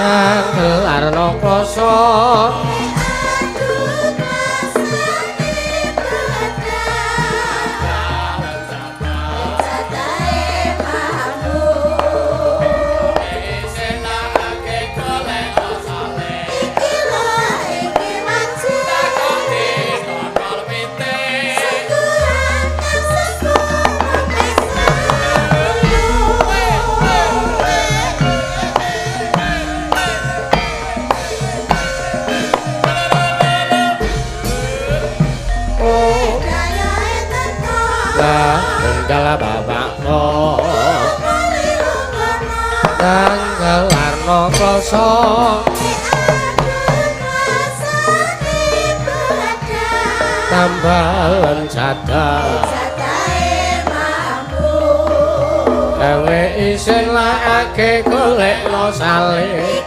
Gelarno kloso gelarno kloso tambalen jada gawe isin lakake golekno saleh.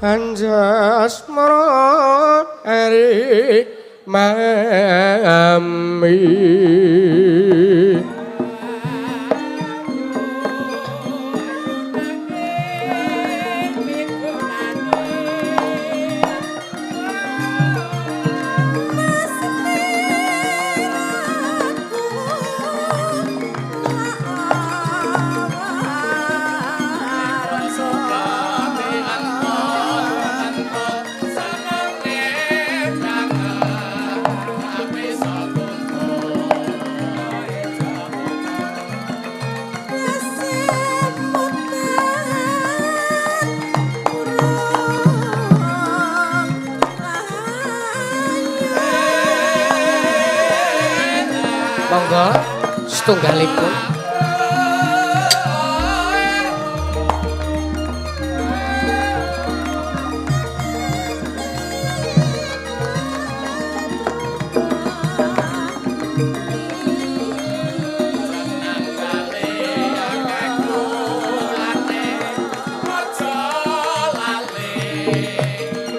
Anjas eri mami. Monggo setunggalipun.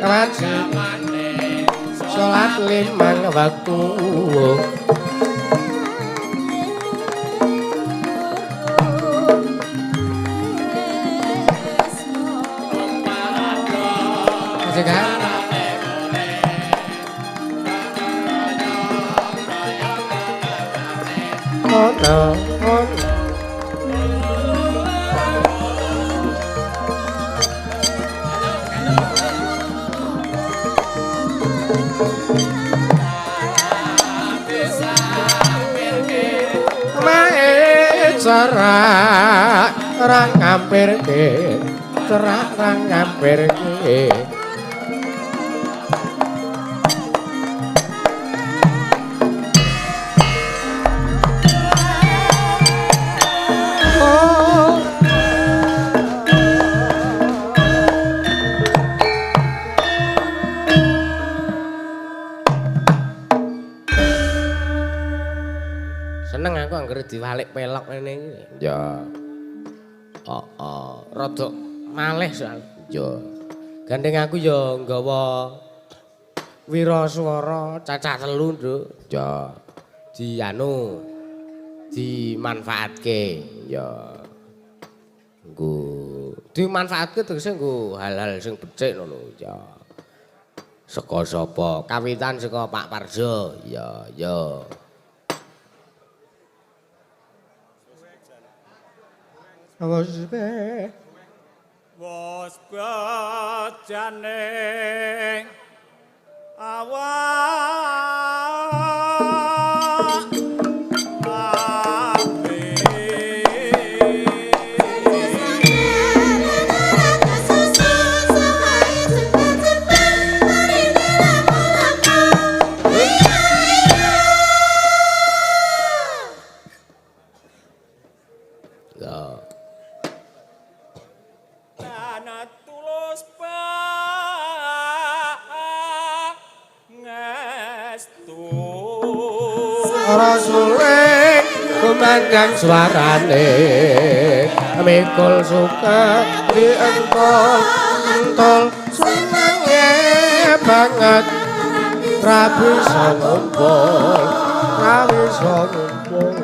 Wajib salat limang waktu. Cerak rang ngampirke, cerak rang ngampirke. Seneng aku anggere diwalik pelok ngene iki. Ya. Heeh, rada malih soal. Ya. Gandeng aku ya nggawa wiraswara cacah telu, Nduk. Ya. Dianu dimanfaatke. Ya. Nggo Dimanfaatke tegese nggo hal-hal sing becik ngono ya. Saka sapa? Kawitan saka Pak Parjo. Ya, ya. Wos bejane awak kumandang suarane mikul suka dientol entol senenge banget ra bisa ngumpul ra bisa ngumpul.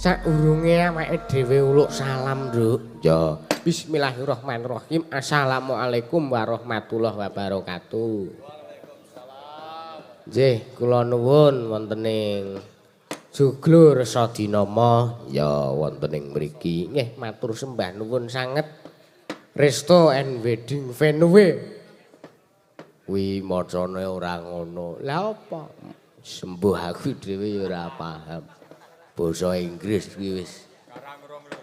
Saurunge awake dhewe uluk salam, Nduk. Ya. Bismillahirrahmanirrahim. Assalamualaikum warahmatullahi wabarakatuh. Waalaikumsalam. Nggih, kula nuwun wonten ing Joglo Resa Dinama ya wonten ing mriki. Nggih, matur sembah nuwun sanget. Resto and Wedding Venue. Kuwi macane ora ngono. Lah apa? Sembuh aku dhewe ya ora paham. Basa Inggris kuwi wis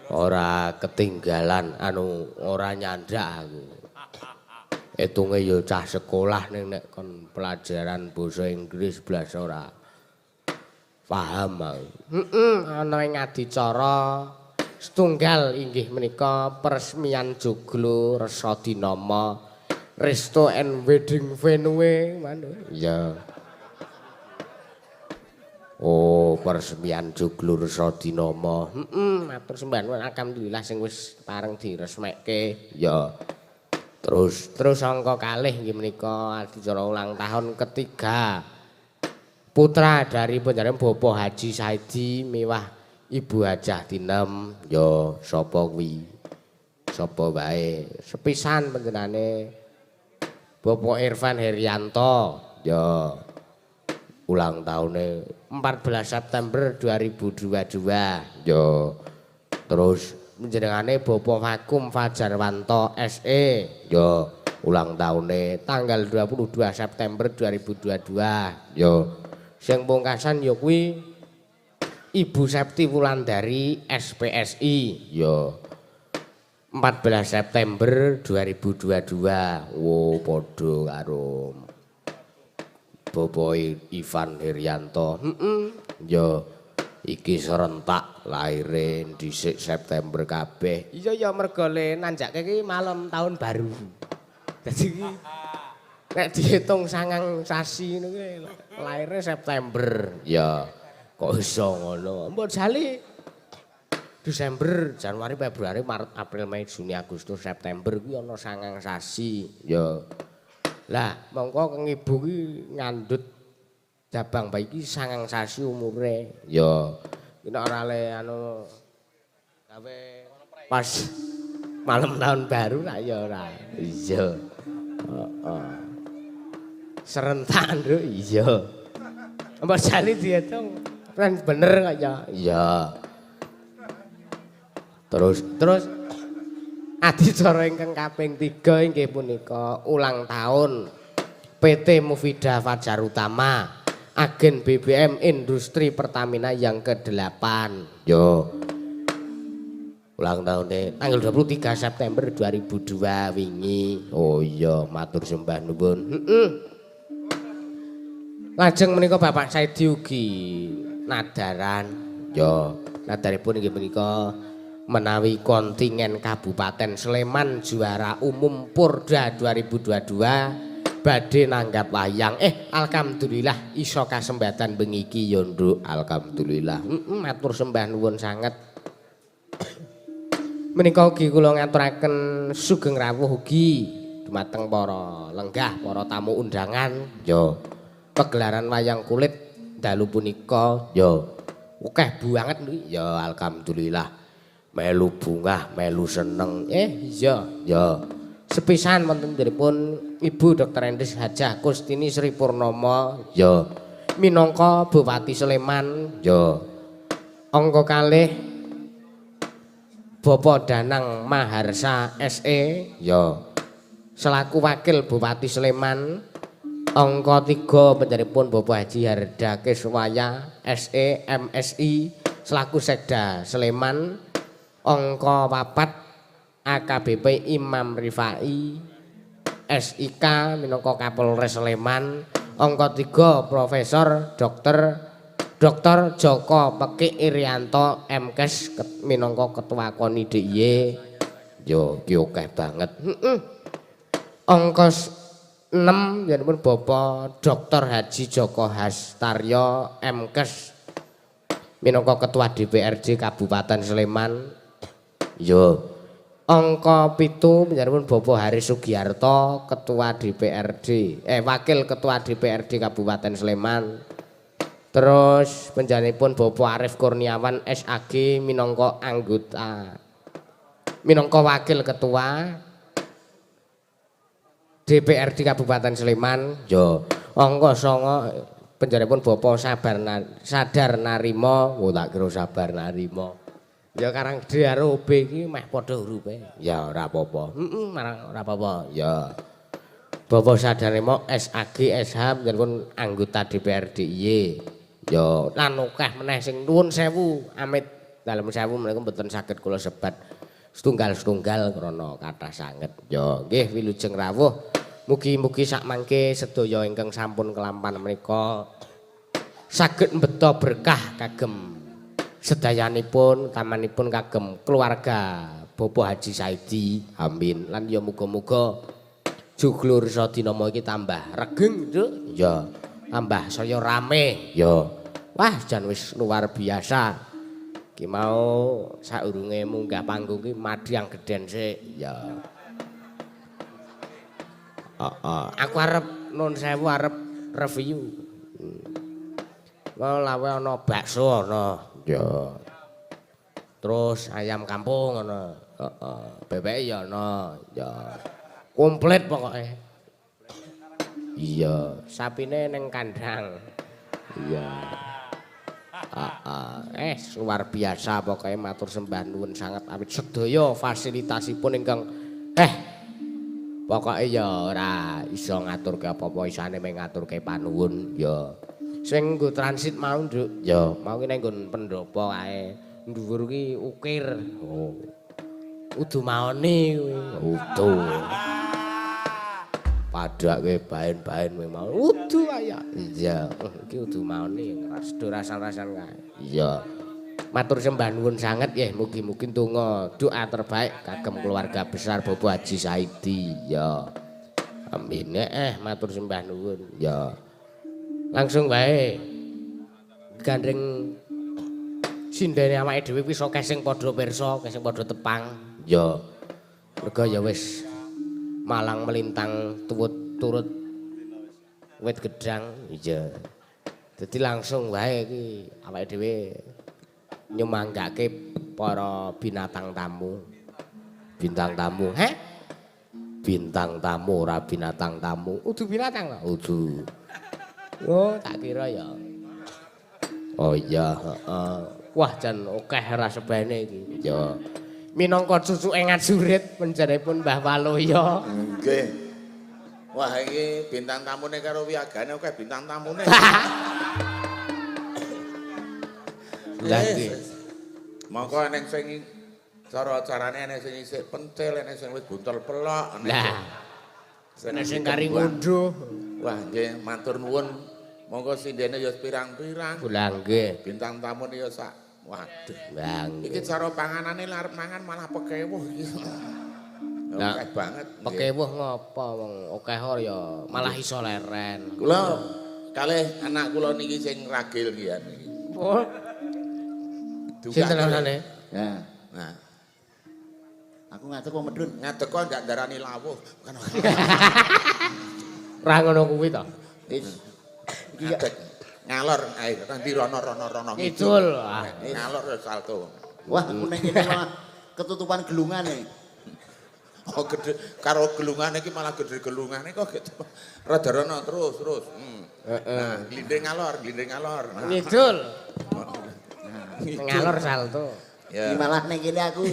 ora ketinggalan anu ora nyandak aku. Etunge ya cah sekolah ning nek kon pelajaran basa Inggris blas ora paham aku. Ana ing adicara setunggal inggih menika peresmian Joglo Resa Dinama Resto and Wedding Venue. Iya. Oh, peresmian Joglo Resa Dinama. Matur sembah nuwun alhamdulillah sing wis pareng diresmekke. Ya. Terus angka kalih inggih menika adicara ulang tahun ketiga putra dari panjenengan Bapak Haji Saidi miwah Ibu Hajah Tinem. Ya, sapa kuwi? Sapa wae? Sepisan panjenengane Bapak Irfan Herianto. Ya. Ulang tahunnya 14 September 2022. Yo. Terus panjenengane Bapak Vakum Fajarwanto SE. Yo, ulang tahunnya tanggal 22 September 2022. Yo. Sing pungkasan yo kuwi Ibu Septi Wulandari SPSI. Yo. 14 September 2022. Wo padha karo Bapak Ivan Herianto. Ya iki serentak laire dhisik September kabeh. Iya ya mergo le nanjake iki malam tahun baru. Dadi iki nek diitung 9 sasi ngono kuwi laire September. Ya, kok iso ngono. Mbok jali Desember, Januari, Februari, Maret, April, Mei, Juni, Agustus, September kuwi ana 9 sasi. Ya. Lah, mongko keng ibu ki ngandhut jabang bayi iki 9 sasi umure. Ya. Ki nek ora le anu gawe pas malam tahun baru lah ya ora. Iya. Heeh. Serentak, Nduk. Iya. Mbok jali diitung kan bener kok ya. Iya. Terus adicara ingkang kaping 3 inggih punika ulang tahun PT Mufida Fajar Utama, agen BBM Industri Pertamina yang ke-8. Yo. Ulang tahunnya tanggal 23 September 2002 wingi. Oh iya, matur sembah nuwun. Heeh. Lajeng menika Bapak Saidi ugi nadaran. Yo, nadaripun inggih punika menawi kontingen Kabupaten Sleman juara umum Porda 2022 badhe nanggap wayang. Alhamdulillah iso kasembatan bengi iki ya, Nduk. Alhamdulillah. Matur sembah nuwun sanget. Menika ugi kula ngaturaken sugeng rawuh ugi dumateng para lenggah, para tamu undangan. Ya, pegelaran wayang kulit dalu punika ya akeh banget kuwi. Ya alhamdulillah. Melu bungah, melu seneng. Iya, ya. Sepisan wonten nderipun Ibu Dr. Endis Hajah Kustini Sri Purnomo, ya. Minangka Bupati Sleman, ya. Angka kalih Bapak Danang Maharsa SE, ya. Selaku Wakil Bupati Sleman. Angka 3 panjenenganipun Bapak Haji Harda Keswaya SE MSI selaku Sekda Sleman. Angka 4 AKBP Imam Rifai SIK minangka Kapolres Sleman. Angka 3 Profesor Dr. Joko Pekik Irianto MKes minangka Ketua KONI DIY. Yo ki akeh banget. Heeh. Angka 6 yanipun Bapak Dr. Haji Joko Hastaryo MKes minangka Ketua DPRD Kabupaten Sleman. Yo. Angka 7 panjenenganipun Bapak Haris Sugiarto Ketua DPRD, Wakil Ketua DPRD Kabupaten Sleman. Terus panjenenganipun Bapak Arif Kurniawan SAG minangka anggota minangka Wakil Ketua DPRD Kabupaten Sleman. Yo. Angka 9 panjenenganipun Bapak Sadar Narimo, oh tak kira Sabar Narimo. Ya karang D karo B iki meh padha hurufe. Ya ora apa-apa. Heeh, ora apa-apa. Ya. Bapak Sadarnarimo SAG SH panjenengan anggota DPR DIY. Ya lan akeh meneh sing nuwun sewu amit dalem sewu menika mboten saged kula sebat setunggal-setunggal krana kathah sanget. Ya nggih wilujeng rawuh. Mugi-mugi sak mangke sedaya ingkang sampun kelampan menika saged mbeta berkah kagem sedayanipun, tamanipun kagem keluarga Bapak Haji Saidi. Amin. Lan ya muga-muga juglur sadinama iki tambah regeng, Nduk. Ya, tambah saya rame. Ya. Wah, jan wis luar biasa. Ki mau saurunge munggah panggung ki madhyang gedhen sik. Ya. Heeh. Aku arep nun sewu arep review. Mau lawe ana bakso ana. Ya. Terus ayam kampung ana. Heeh. Bebek ya ana. Ya. Komplit pokoke. Iya, sapine ning kandang. Iya. Heeh. Luar biasa pokoke matur sembah nuwun sanget awit sedaya fasilitasipun ingkang pokoke ya ora iso ngaturke apa-apa, isane mung ngaturke panuwun ya. Sing nggo transit mau, Nduk. Ya, mau ki nang nggon pendopo kae. Dhuwur ki ukir. Oh. Udu maoni kuwi. Udu. Padake baen-baen kuwi mau. Udu kaya. Iya, iki udu maoni rasdo rasan-rasan kae. Iya. Matur sembah nuwun sanget nggih, mugi-mugi ndonga doa terbaik kagem keluarga besar Bapak Haji Saidi. Ya. Amin. Matur sembah nuwun. Ya. Langsung wae. Gandeng sindene awake dhewe wis akeh sing padha pirsa, akeh sing padha tepang. Ya. Mergo ya wis malang melintang turut wit gedang. Iya. Dadi langsung wae iki awake dhewe nyumanggake para binatang tamu. Bintang tamu, heh? Bintang tamu ora binatang tamu. Udu binatang ta? Udu. Oh, tak kira ya. Oh iya, heeh. Wah, jan akeh ora sebene iki. Ya. Minangka cucuke ngajurit penjaripun Mbah Waluya. Nggih. Wah, iki bintang tamune karo wiyagane akeh bintang tamune. Lah nggih. Mongko eneng sing cara-carane eneng sing isih pentil, eneng sing wis buntel pelok, eneng sing kari ngunduh. Wah, nggih, matur nuwun. Monggo sindene ya pirang-pirang. Lah nggih. Bintang tamune ya sak. Waduh. Lah nggih. Iki cara panganane arep mangan malah pekewuh iki. Lah akeh banget. Pekewuh ngopo wong akeh ya malah iso leren. Kula kalih anak kula niki sing ragil iki ya niki. Oh. Sinten anane? Ya. Nah. Aku ngadeg kok medun. Ngadeg kok ndak ndarani lawuh. Kan. Ora ngono kuwi to. Wis. Iki ngalor ae nanti rono-rono-rono ngidul. Ngalor salto. Wah, aku ning kene malah ketutupan gelungane. Oh, gede karo gelungane iki malah gede gelungane kok gitu. Rada rono terus terus. Heeh. Nah, glinding ngalor, glinding ngalor. Ngidul. Ngalor salto. Ya. Iki malah ning kene aku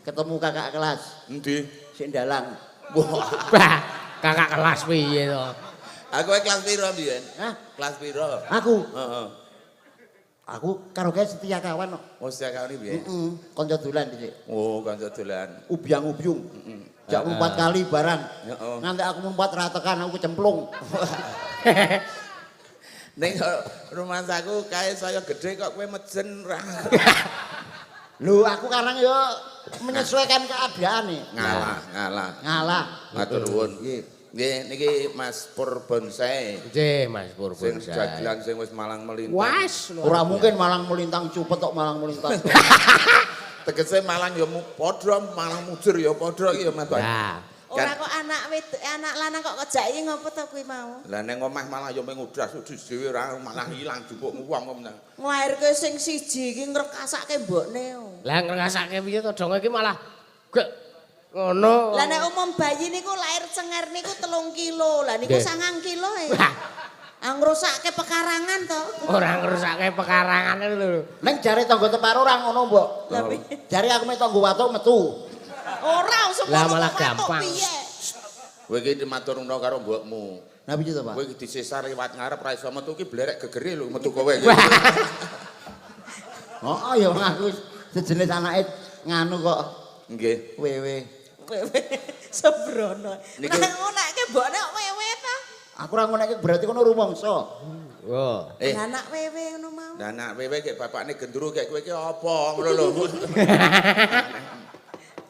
ketemu kakak kelas. Endi? Sing dalang. Wah, kakak kelas piye to? Aku kelas piro mbiyen? Hah? Kelas piro? Aku. Heeh. Aku karo kae setia kawan kok. Oh, setia kawan iki piye? Heeh, kanca dolan dhisik. Oh, kanca dolan. Ubyang-ubyung. Heeh. Jak 4 kali barang. Heeh. Nganti aku mumpat ra tekan aku kecemplung. Ning rumangsaku kae saya gedhe kok kowe mejen ra. Lho, aku karang yo menyesuaikan keadaan nih. Ngalah, ngalah. Ngalah. Matur nuwun. Nggih. Nggih, niki Mas Pur Bonsai. Nggih, Mas Pur Sing Bonsai. jagilan sing wis malang melintang. Was, ora mungkin malang melintang cupet kok malang melintang. Tegese malang ya padha, malang mujur ya padha iki ya Mas. Lah, ora kok anak wedok, anak lanang kok kejaki ngopo to kuwi mau? Lah ning omah malah ya mung udras-udus dhewe ora malah ilang jupuk wong kok menang. Nglairke sing siji iki ngrekasake mbokne. Lah ngrekasake piye to dong iki malah gek ngono. Lah nek umum bayi niku lair cenger niku 3 kilo. Lah niku 9 kilo e. Ah ngrusake pekarangan to. Ora ngrusake pekarangan lho. Ning jare tangga teparo ora ngono, Mbok. Lah piye? Jare aku mek tangga watuk metu. Ora usah lah malah gampang. Kowe iki matur nuwun karo mbokmu. Lah piye to, Pak? Kowe iki disesar liwat ngarep ra iso metu ki blerek gegere lho metu kowe iki. Heeh ya aku sejenis anake nganu kok. Nggih. Wewe. Wewe sembrono. Niki Lah ngunake mbokne kok wewe ta? Aku ora ngunake berarti kono rumangsa. Oh. Lah anak wewe ngono mau. Lah anak wewe kek bapakne gendruwo kek kowe iki apa ngono lho.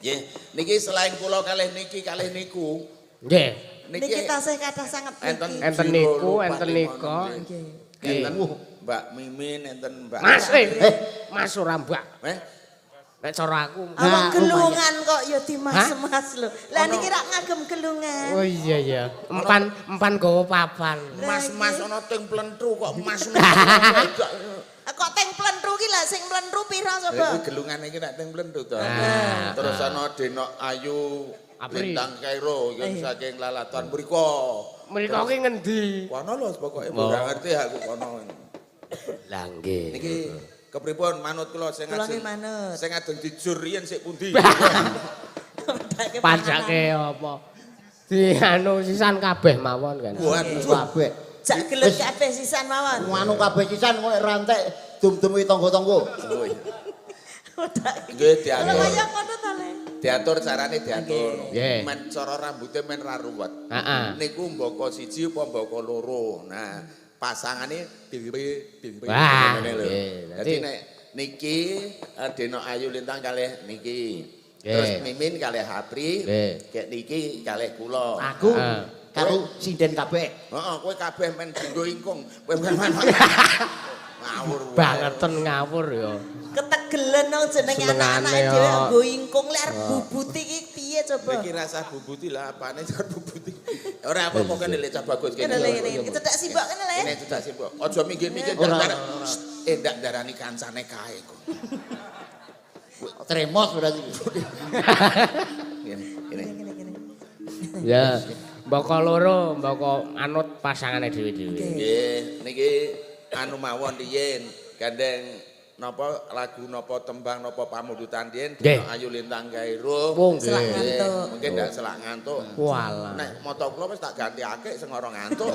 Nggih, niki selain kula kalih niki kalih niku. Nggih. Niki tasih kathah sanget niki. Enten niku, enten nika. Nggih. Enten Mbak Mimin, enten Mbak Mas, Mas ora Mbak. Eh? Nek cara aku awak gelungan kok ya dimas-mas lho. Lah niki rak ngagem gelungan. Oh iya iya. Empan empan gawa papan. Mas-mas ana ting plentu kok mas. Kok ting plentu ki lah sing plentu pira coba? Kuwi gelungan iki nek ting plentu to. Terus ana Denok Ayu Lintang Kairo yen saking Lalatan mriko. Mriko ki ngendi? Kono lho pokoke ora ngerti aku kono. Lah nggih. Niki kepripun manut kula sing ajeng sing ajeng dijur riyen sik pundi? Pajake apa? Di anu sisan kabeh mawon kan. Waduh kabeh. Jak gelut kabeh sisan mawon. Anu kabeh sisan kok rantek dum-dumi tangga-tangga. Nggih diatur. Kaya ngono to Le. Diatur carane diatur. Men cara rambute men ra ruwet. Heeh. Niku mbaka siji apa mbaka loro. Nah, pasangane dhewe dhewe ngene lho. Dadi nek niki Denok Ayu Lintang kalih niki. Terus Mimin kalih Apri, gek niki kalih kula. Aku Karo sinden kabeh. Heeh, kowe kabeh men dinggo ingkung. Kowe men ngawur. Bangeten ngawur ya. Ketegelen nang jenenge anak-anake dhewe nggo ingkung lek arep bubuti iki piye coba? Iki rasa bubuti lah apane jar bubuti. Ora apa-apa kene lek cah bagus kene. Kene cedak simbok kene le. Kene cedak simbok. Aja minggir-minggir ndak darani kancane kae kok. Tremos berarti. Ngene, ngene. Ya, mboko loro, mboko anut pasangane dhewe-dhewe. Nggih, niki anu mawon riyin gandeng napa lagu napa tembang napa pamundutan riyin Ayu Lintang Gairo. Selak ngantuk. Mungkin ndak selak ngantuk. Walah. Nek moto kula wis tak gantiake sing ora ngantuk.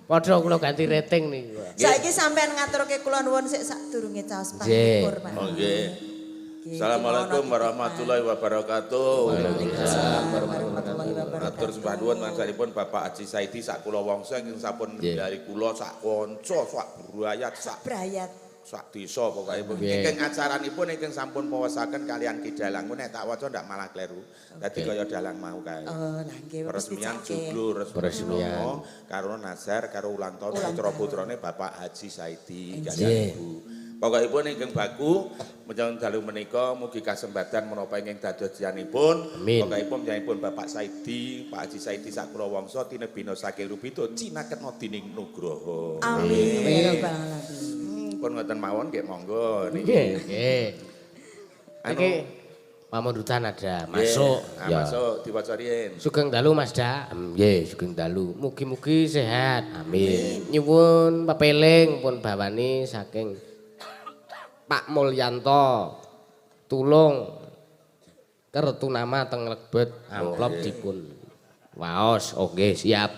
Padha kula ganti rating niku. Saiki sampean ngaturke kula nuwun sik sadurunge caos panglipur, Pak. Oh nggih. Assalamualaikum warahmatullahi wabarakatuh. Waalaikumsalam warahmatullahi wabarakatuh. Atur sembah nuwun mancaripun Bapak Haji Saidi sak kula wangsa ingkang sampun dari kula sak kanca sak brayat sak brayat sak desa pokoke. Ingkang acaranipun ingkang sampun pawasaken kalian Ki Dalang. Nek tak waca ndak malah kleru. Dadi kaya dalang mau kae. Oh, lah nggih peresmian joglo resmian karo nazar karo ulang tahun putra-putrane Bapak Haji Saidi kalian Ibu. Pokokipun ingkang baku menjelang dalu menika mugi kasembatan menapa ingkang dados-janipun. Pokokipun panjenenganipun Bapak Saidi, Pak Haji Saidi sak kula wangsa tinebina saking rubito cinaketna dening nugraha. Amin. Ya rabbal alamin. Pun ngoten mawon nggih monggo niki. Nggih. Niki pamundutan ada masuk. Ya. Masuk diwaca riyin. Sugeng dalu Mas Da. Nggih, sugeng dalu. Mugi-mugi sehat. Amin. Nyuwun pepeling pun bawani saking Pak Mulyanto, tulung kertu nama teng lebet amplop dipun waos. Oke, siap.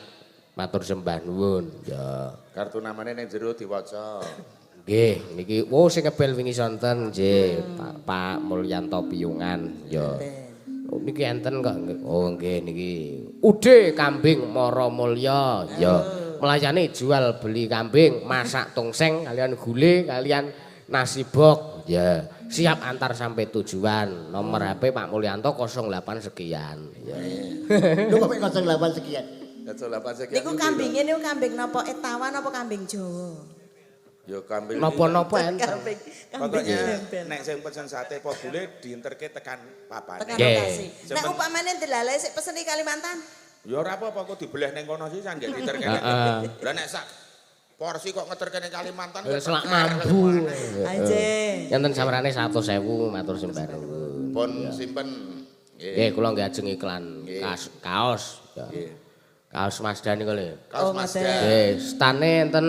Matur sembah nuwun. Ya. Kartu namane ning jero diwaca. Nggih, niki wo sing ngebel wingi sonten nggih, Pak Mulyanto Piyungan. Ya. Oh, niki enten kok. Oh nggih niki. Ude kambing Mara Mulya. Ya. Melayani jual beli kambing, masak tongseng kalian gule kalian nasi bok, ya siap antar sampai tujuan. Nomor HP Pak Mulyanto 08 sekian. Ya. Lho kok 08 sekian? 08 sekian. Niku kambinge niku kambing napa etawa napa kambing Jawa? Ya kambing. Napa-napa enten. Pokoknya nek sing pesen sate apa gule dienterke tekan papane. Tekan lokasi. Nek upamane ndelale sik pesen di Kalimantan. Ya ora apa-apa kok dibeleh ning kono sisan nggih diterke. Lah nek sak porsi kok ngeterke ning Kalimantan selak mambu. Anjing. Enten sawerane 100.000 matur sembah nuwun. Pun simpen. Nggih, kula nggih ajeng iklan kaos. Nggih. Kaos Mazda niku lho. Kaos Mazda. Nggih, stane enten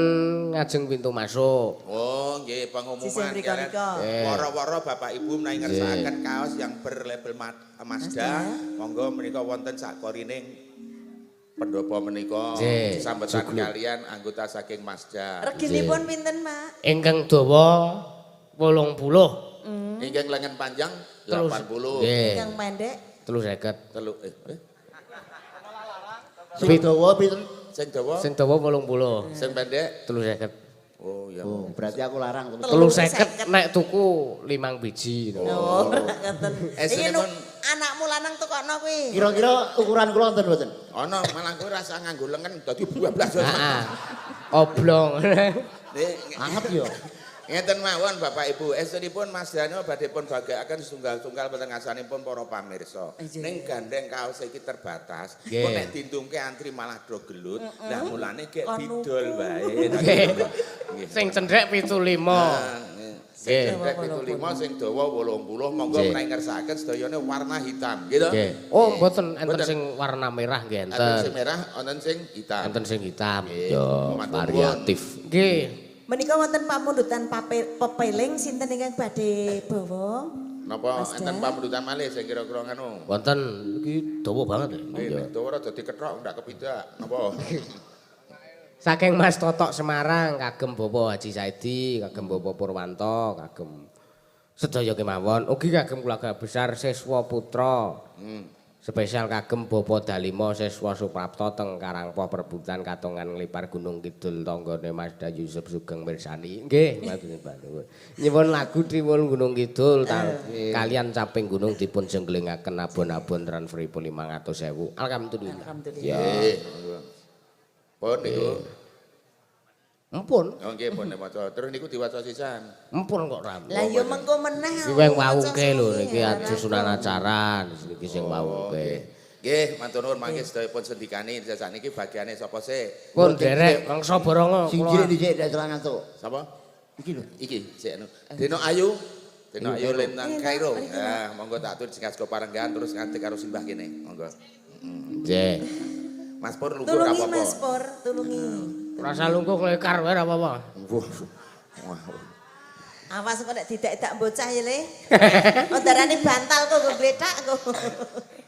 ngajeng pintu masuk. Oh, nggih pengumuman kalian. Woro-woro Bapak Ibu menawi ngersakaken kaos yang berlabel Mazda, monggo menika wonten sak korining pendopo menika sambetan kalian anggota saking Mazda. Reginipun pinten, Pak? Ingkang dawa 80. Ingkang lengan panjang 80. Ingkang pendek 350. Telu Sing dawa pinten? Sing dawa? Sing dawa 80. Sing pendek 350. Oh ya. Oh, berarti aku larang. 350 nek tuku 5 biji. Oh, ngoten. Iki anakmu lanang tukokno kuwi. Kira-kira ukuran kula wonten mboten? Ana, malah kowe rasa nganggo lengen dadi 12. Heeh. Oblong. Anget yo. Ngeten mawon Bapak Ibu, estunipun Mas Dano badhe pun bagekaken setunggal-tunggal petengasanipun para pamirsa. Ning gandeng kaos iki terbatas, kok nek dintungke antri malah do gelut. Lah mulane gek didol wae. Sing cendhek 75. Sing cendhek 75, sing dawa 80, monggo menawi ngersakaken sedayane warna hitam, nggih to? Oh, mboten enten sing warna merah nggih enten. Enten sing merah, enten sing hitam. Enten sing hitam. Yo, variatif. Nggih. Menika wonten pamundutan pepeling sinten ingkang badhe bawa? Napa enten pamundutan malih sing kira-kira ngono? Wonten iki dawa banget. Nggih, dawa rada dikethok ndak kepidak. Napa? Saking Mas Totok Semarang kagem Bapak Haji Saidi, kagem Bapak Purwanto, kagem sedaya kemawon, ugi kagem keluarga besar Siswa Putra. Spesial kagem Bapak Dalima Siswa Suprapto teng Karangpoh Perbutan Katongan Nglipar Gunung Kidul tanggane Mas Da Yusuf Sugeng mirsani. Nggih, matur nuwun. Nyuwun lagu Tiwul Gunung Kidul kalian Caping Gunung dipun jenggelengaken abon-abon transferipun 500.000. Alhamdulillah. Alhamdulillah. Ya. Nggih. Pun niku. Empun. Oh nggih pun maca. Terus niku diwaca sisan. Empun kok rampung. Lah ya mengko meneh. Iki wong wawuke lho niki susunan acara niki sing wawuke. Nggih, matur nuwun mangke sedaya pun sendikani sakniki bagiane sapa sik? Pun derek mangsa borongo Sing cilik dhisik nek salah ngantuk. Sapa? Iki lho. Iki sik anu. Deno Ayu. Deno Ayu Lintang Kairo. Nah, monggo tak atur sing saka parenggahan terus ngadeg karo simbah kene. Monggo. Nggih. Mas Pur lungguh ora Tulungi apa-apa. Mas Pur, tulungi. Rasa lungguh klekar wae ora apa-apa. Wah. Awas kok nek didak-dak bocah ya le. Oh darane bantal kok nggo gletak kok.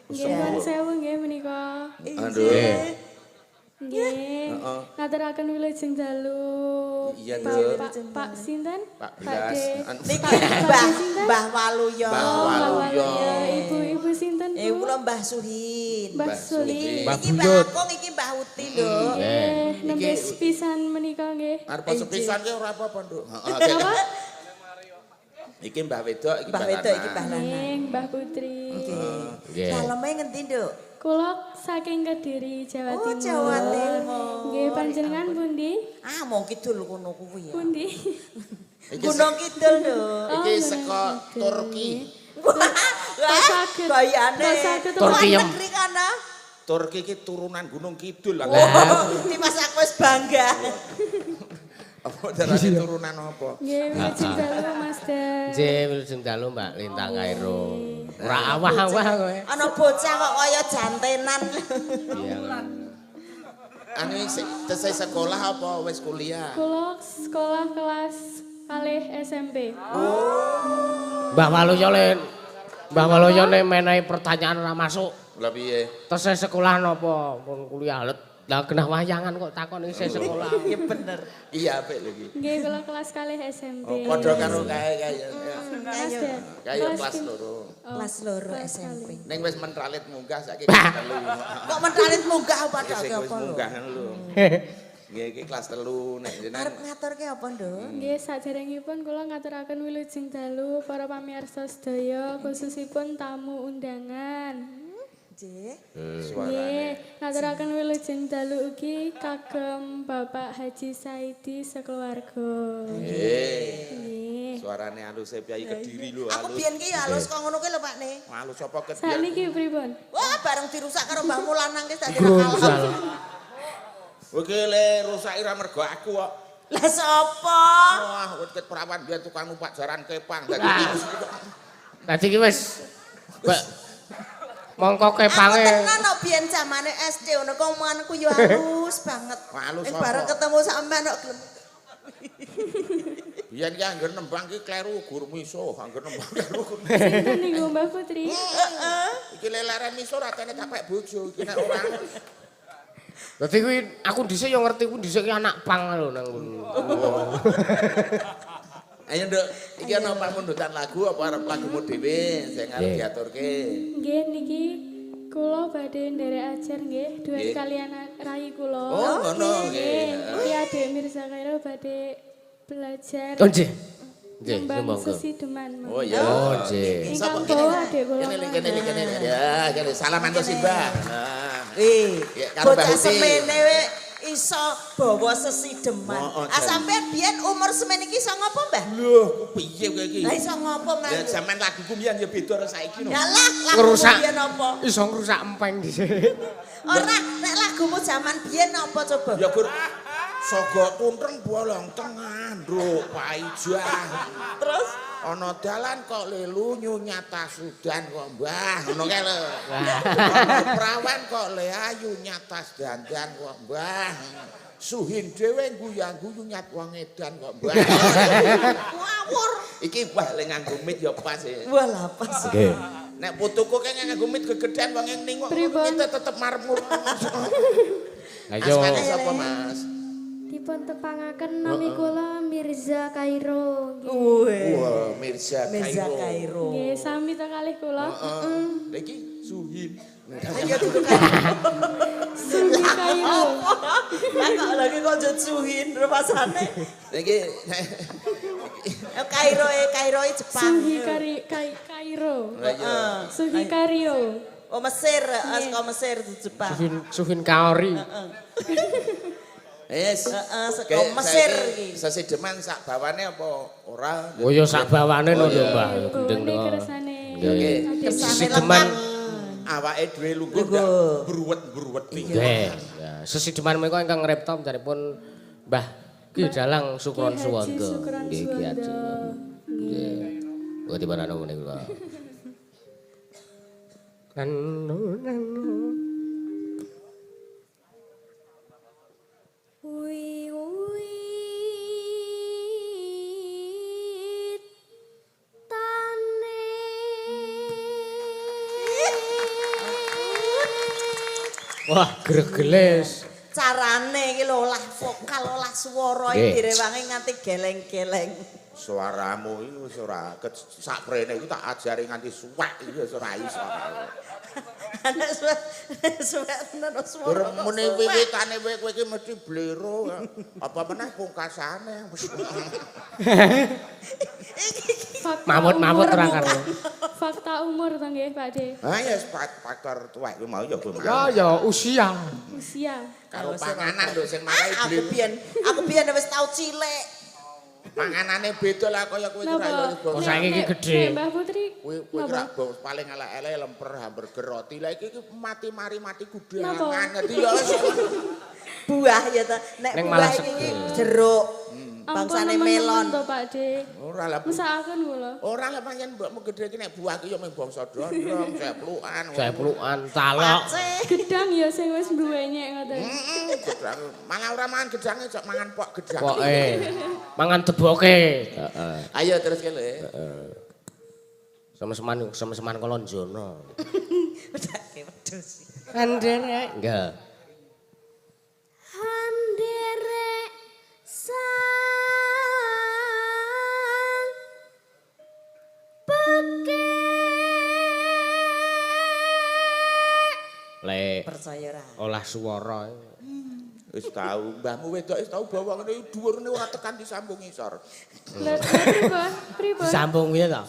Nggih, nuwun sewu nggih menika. Aduh. Nggih. Ngaturaken wilujeng dalu. Iya, Nduk. Pak Pak sinten? Pak Bilas. De. Niki Pak Mbah sinten? Mbah Waluyo. Mbah Oh, Mbah Waluyo. Waluyo. Ibu-ibu sinten, Eh Bu? kula Mbah Suhin. Mbah Mbah Suli. Suhin. Mbah Iki Mbah Buyut. Akung, iki Mbah Uti, Nduk. Nggih, nembe sepisan menika nggih. Arep sepisan ki ora apa-apa, Nduk. Heeh. Iki Mbah wedok, iki Mbah wedok iki Mbah lanang. Nggih, Mbah Putri. Nggih. Daleme ngendi, Nduk? Kula saking Kediri, Jawa Oh, Timur. Jawa Timur. Nggih, panjenengan pundi? Ah, mong kidul kono kuwi ya. Pundi? Gunung Kidul, Nduk. Iki Oh, saka Gunung Kidul. Turki. Wah, saged. gayane. Kok saged Turki Luar yang- negeri kana. Turki iki turunan Gunung Kidul lah. Oh, Dimas aku wis bangga. Apa darane turunan apa? Nggih, wilujeng dalu Mas Dan. Nggih, wilujeng dalu Mbak Lintang Kairo. Ora awah-awah kowe. Ana bocah kok kaya jantenan. Iya. Anu tesih sekolah apa wis kuliah? Kula sekolah kelas kalih SMP. Mbah Waluyo le Mbah Waluyo le menehi pertanyaan ora masuk. Lah piye? Tesih sekolah napa pun kuliah let. Lah genah wayangan kok takon isih sekolah. Ya bener. Iya apik lho iki. Nggih, kula kelas kalih SMP. Oh, padha karo kae kae. Mas Dan. Kae kelas loro. Oh, Kelas loro kelas SMP. kalih. Ning wis mentralit munggah saiki kelas telu. Kok mentalit munggah padha Sing apa wis lho? munggah ngono lho. Nggih iki kelas telu nek jenengan Arep ngaturke apa, Nduk? Nggih, saderengipun kula ngaturaken wilujeng dalu para pamirsa sedaya, khususipun tamu undangan. Nggih. suarane. Nggih, ngaturaken wilujeng dalu ugi kagem Bapak Haji Saidi sekeluarga. Nggih. Nggih. Suarane aluse piyayi Kediri lho Aku alus. biyen ki ya halus kok ngono ki lho, Pak Ne. Alus apa kediri? Sakniki pripun? Wah, bareng dirusak karo mbahmu lanang ki dadi Grunjal. Kowe ki le rusaki ra mergo aku kok. Lah sapa? Wah, wit ket perawan biyen tukang numpak jaran kepang dadi Dadi ki wis mongko Aku kepange. tenan kok biyen zamane SD ngono kok omonganku yo halus banget. Wah, halus Nek apa? bareng ketemu sampean kok gelem. Biyen ki angger nembang ki kleru gur miso, angger nembang kleru gur. Sinten niku Mbah Putri? Iki leleren miso ratene capek bojo iki nek ora. Dadi kuwi aku dhisik yo ngerti kuwi dhisik ki anak pang lho nang ngono. Ayo Nduk, iki ana pamundutan lagu apa arep lagumu dhewe sing arep diaturke? Nggih niki kula badhe nderek ajar nggih duet Nggih. kalian rai kula. Oh, ngono nggih. Nggih, iki adek Mirza Khairul badhe belajar. Oh nggih. Nggih, nembang monggo. sesideman. Oh iya. Oh nggih. Ingkang bawa adek kula. Kene kene kene. Ya, kene salaman to Simbah. Nah. Eh, Ya, karo Mbah bocah Uti. semene we iso bawa sesideman. Oh, oh, Ah jan. sampean biyen umur semene iki iso ngopo, Mbah? Loh, piye kowe iki? Lah iso ngopo, Lah Mas? jaman laguku mbiyen ya beda karo saiki no. Ya lah, lagumu Ngerusak. biyen apa? Iso ngrusak empeng dhisik. Ora, nek lagumu jaman biyen apa coba? Ya gur sogo tuntreng bolong tengah, nduk paijah. Terus Ana dalan kok lelu nyata sudan kok mbah ngono kae lho. Ana prawan kok le ayu nyata dandan kok mbah. Suhin dhewe guyang-guyu nyat wong edan kok mbah. ngawur. Iki wah le nganggo mit ya pas e. Wah lah pas. Nggih. Nek putuku kae nganggo mit gegedean wong ning kok Pripun? mite tetep marmur. Lah yo Asmane sapa Mas? Dipun tepangaken nami kula Mirza Kairo. Nggih. Weh. Wah, Mirza Mirza Kairo. Kairo. Nggih, sami to kalih kula. Heeh. Lha iki Suhin. Ayo duduk Kairo. Suhi Kairo. Lah kok lagi kok njut Suhin rumasane. Iki Kairo e Kairo e Jepang. Suhi Kari Kai, Kairo. Lah iya. Suhi Kario. Oh Mesir, saka Mesir di Jepang. Suhin Suhin Kaori. Wis. Heeh, saka Mesir iki. Sesideman sak bawane apa ora? Oh ya sak bawane Oh, lho, iya. Mbah. Gendeng Bawane to. kersane. Nggih. Adik. Kersane Sesideman Awake dhewe lungguh Lungguh. bruwet-bruwet iki. nggih. Ya, sesideman menika ingkang ngripta jaripun Mbah Ki Dalang Sukron Ki Haji Suwondo. Sukron Nggih, Ki Haji. Suwondo. Nggih. Kok tibanane menika. Nanu nanu. Wiwit tane Wah, gregeles. Carane iki lho olah vokal, olah swara Nggih. iki direwangi nganti geleng-geleng. Suaramu iki wis ora sak prene iki tak ajari nganti suwek iki wis ora iso. Anak suwek suwek tenan swara. kok Muni suwek. wiwitane kowe iki mesti blero. Apa meneh pungkasane. Fakta Mawut-mawut umur. ora karo. Fakta umur to nggih, Pak De. Ah ya faktor tuwek kuwi mau ya kuwi. Ya ya usia. Usia. Karo panganan lho sing marai Aku blero. biyen, aku biyen wis tau cilik. Panganane beda lah kaya kowe iki Napa? ora iso. Oh, saiki iki Nek- gedhe. nek Mbah Putri. Kowe kowe napa? ora bos paling elek-elek lemper hamburger roti. Lah iki iki mati mari mati Napa? gudangan. Dadi ya wis. Buah ya ta. Nek Ning buah malah iki seger. jeruk. Ampun Bangsane nemen-nemen melon. to, Pak De. Ora lah. Mesakaken kula. Ora lah pancen mbokmu gedhe iki nek buah ki ya mung bangsa dondong, ceplukan. Ceplukan talok. Pace. Gedang ya sing wis mbuwenyek ngoten. Heeh, gedang. Malah ora mangan gedange cok mangan pok gedang. Poke. Mangan deboke. Heeh. Ayo terus ke lho. Semeseman semeseman kolonjono. Wedake wedhus. Anderek. Enggak. Anderek sang pekek Lek Percaya ora? olah swara. Wis tau, mbahmu wedok wis tau bawa ngene dhuwurne ora tekan disambung ngisor. Lha pripun? Pripun? Disambung piye to?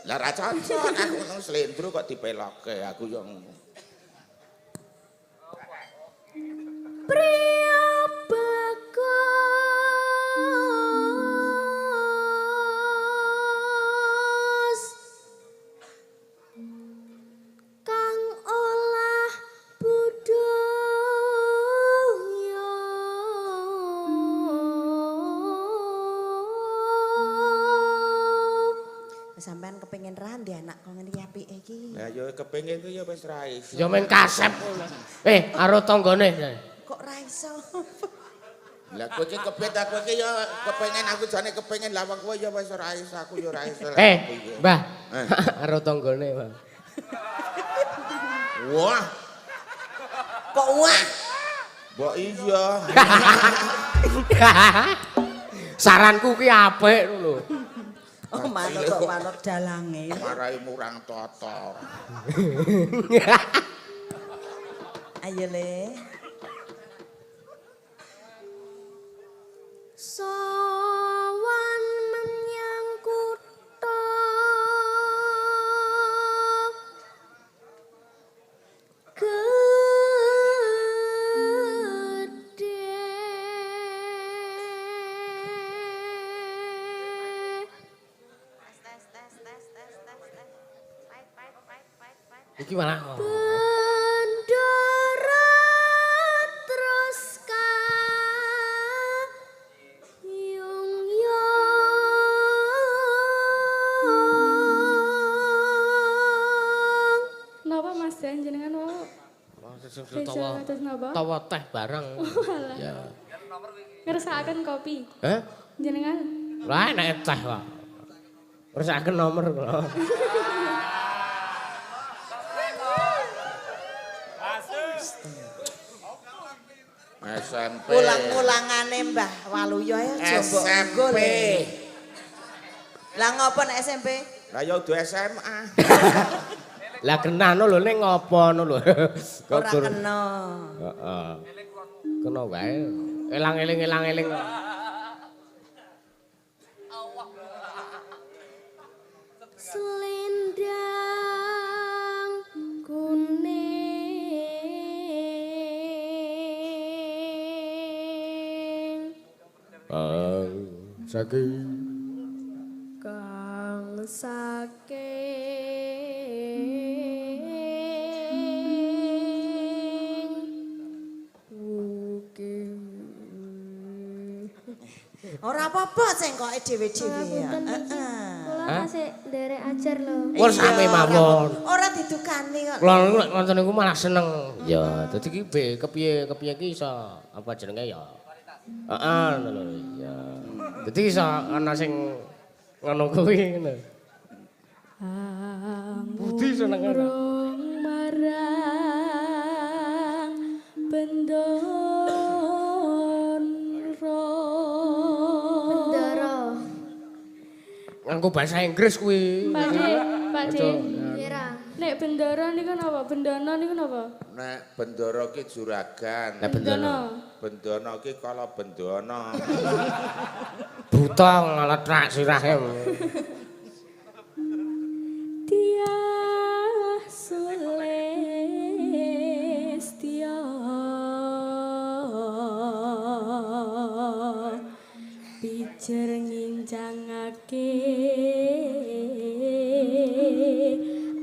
Lah ra cocok aku nang slendro kok dipeloke aku yo ngono. Priya bagus kang olah budaya. Sampean kepengin ra ndek anak kok ngene iki apike iki. Lah yo kepengin ku yo wis ra iso. Ya men kasep. Eh, karo tanggane. Kok ra iso? Lah kowe iki kepet aku iki yo kepengin aku jane kepengin lah wong kowe yo wis ora iso aku yo ora iso. Lah, Eh, aku iki. Mbah. Eh. Karo tanggane, Mbah. Wah, Kok wah? mbok iya. Saranku ki apik lho. Oh manut kok manut dalange. Marai murang totor. Ayo le. Sowan menyang kutha gedhe. Iki malah. Bendera terus kayung yung. Napa Mas Dan jenengan wau? Tawa Terus napa? tawa teh bareng. Walah. Ya. Ngersakaken kopi. Hah? Jenengan Lah enak teh kok. Ngersakaken nomor kula. SMP. Ulang-ulangane Mbah Waluyo ayo aja mbok SMP. nggo, Le. Lah ngopo nek SMP? Lah ya udah SMA. Lah kena no lho ning ngopo no lho. Ora kena. Heeh. Kena wae. Elang-eling elang-eling. Selendang kuning kang saking kang saking wukir. Ora apa-apa cengkoke dhewe-dhewe ya. Heeh. Kula tasih nderek ajar lho. Pun sami mawon. Ora didukani kok. Kula niku nek nonton niku malah seneng. Ya, dadi iki kepiye-kepiye iki iso apa jenenge ya. Heeh, ngono lho. Ya. Dadi iso ana sing ngono kuwi ngono. Budi seneng ora. Marang bendoro. Bendoro. Nganggo bahasa Inggris kuwi. Pak D, Pak D. Kira. Nek bendoro niku napa? Bendono niku napa? Nek bendoro ki juragan. Nek bendono. Bendono ki kala bendono. Buta ngaletrak sirahe. Tiah Sulistya pijer ngincangake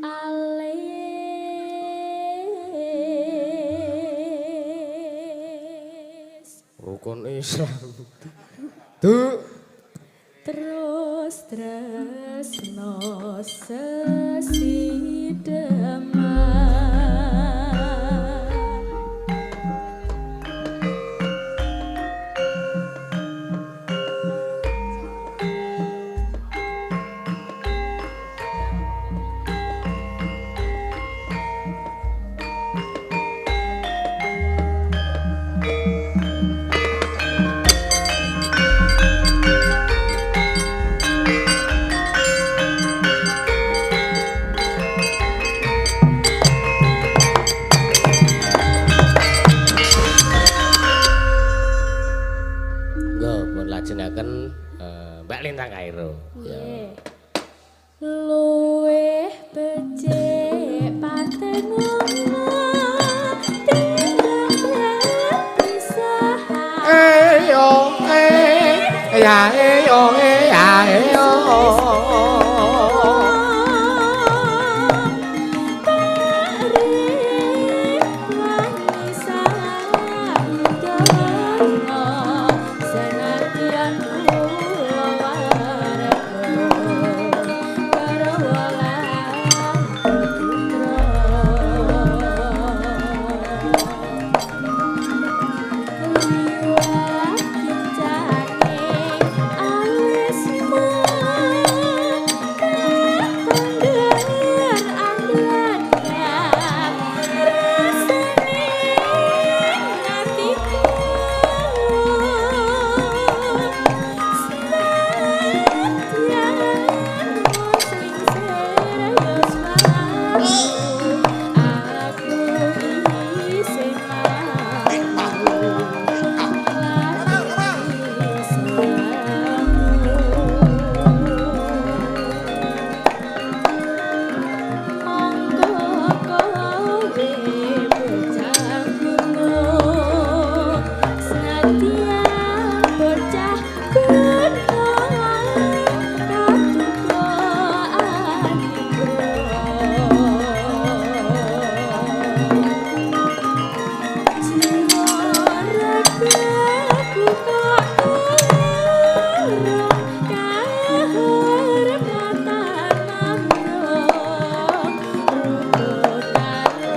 alis Rukun Islam. Duh. Terus tresno sesideman. Lajengaken Mbak Lintang Kairo. Nggih. Luwih becik patenono timbang pisahan. Eyo eh ya eyo eh ya eyo.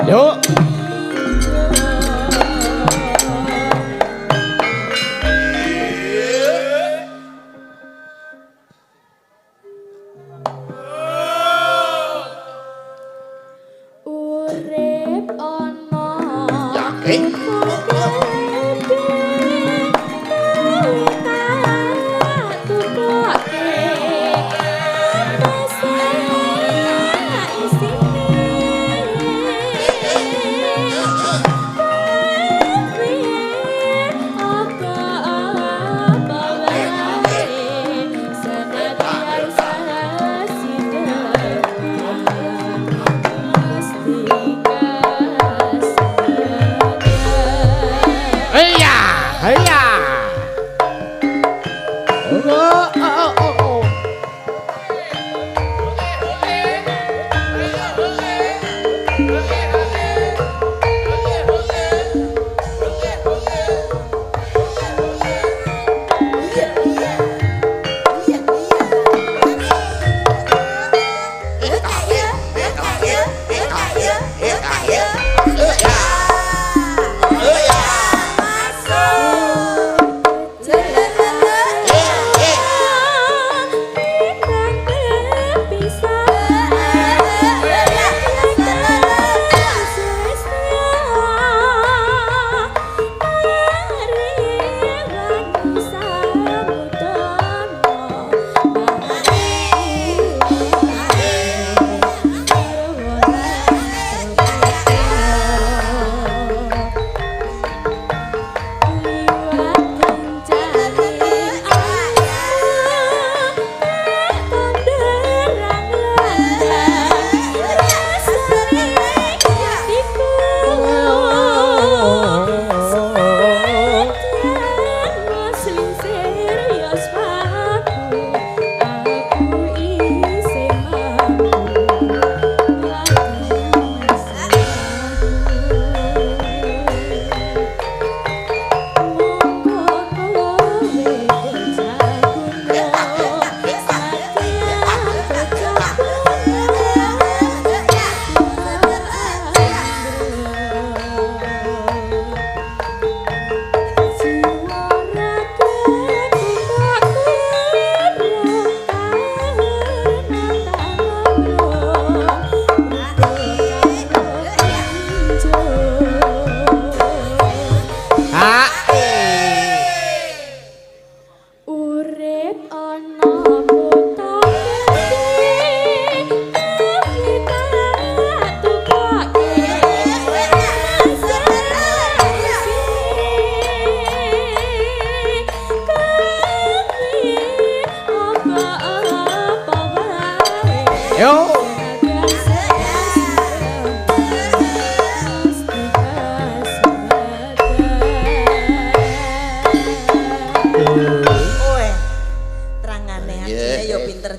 Yuk. Urip ana Yakin. Isine.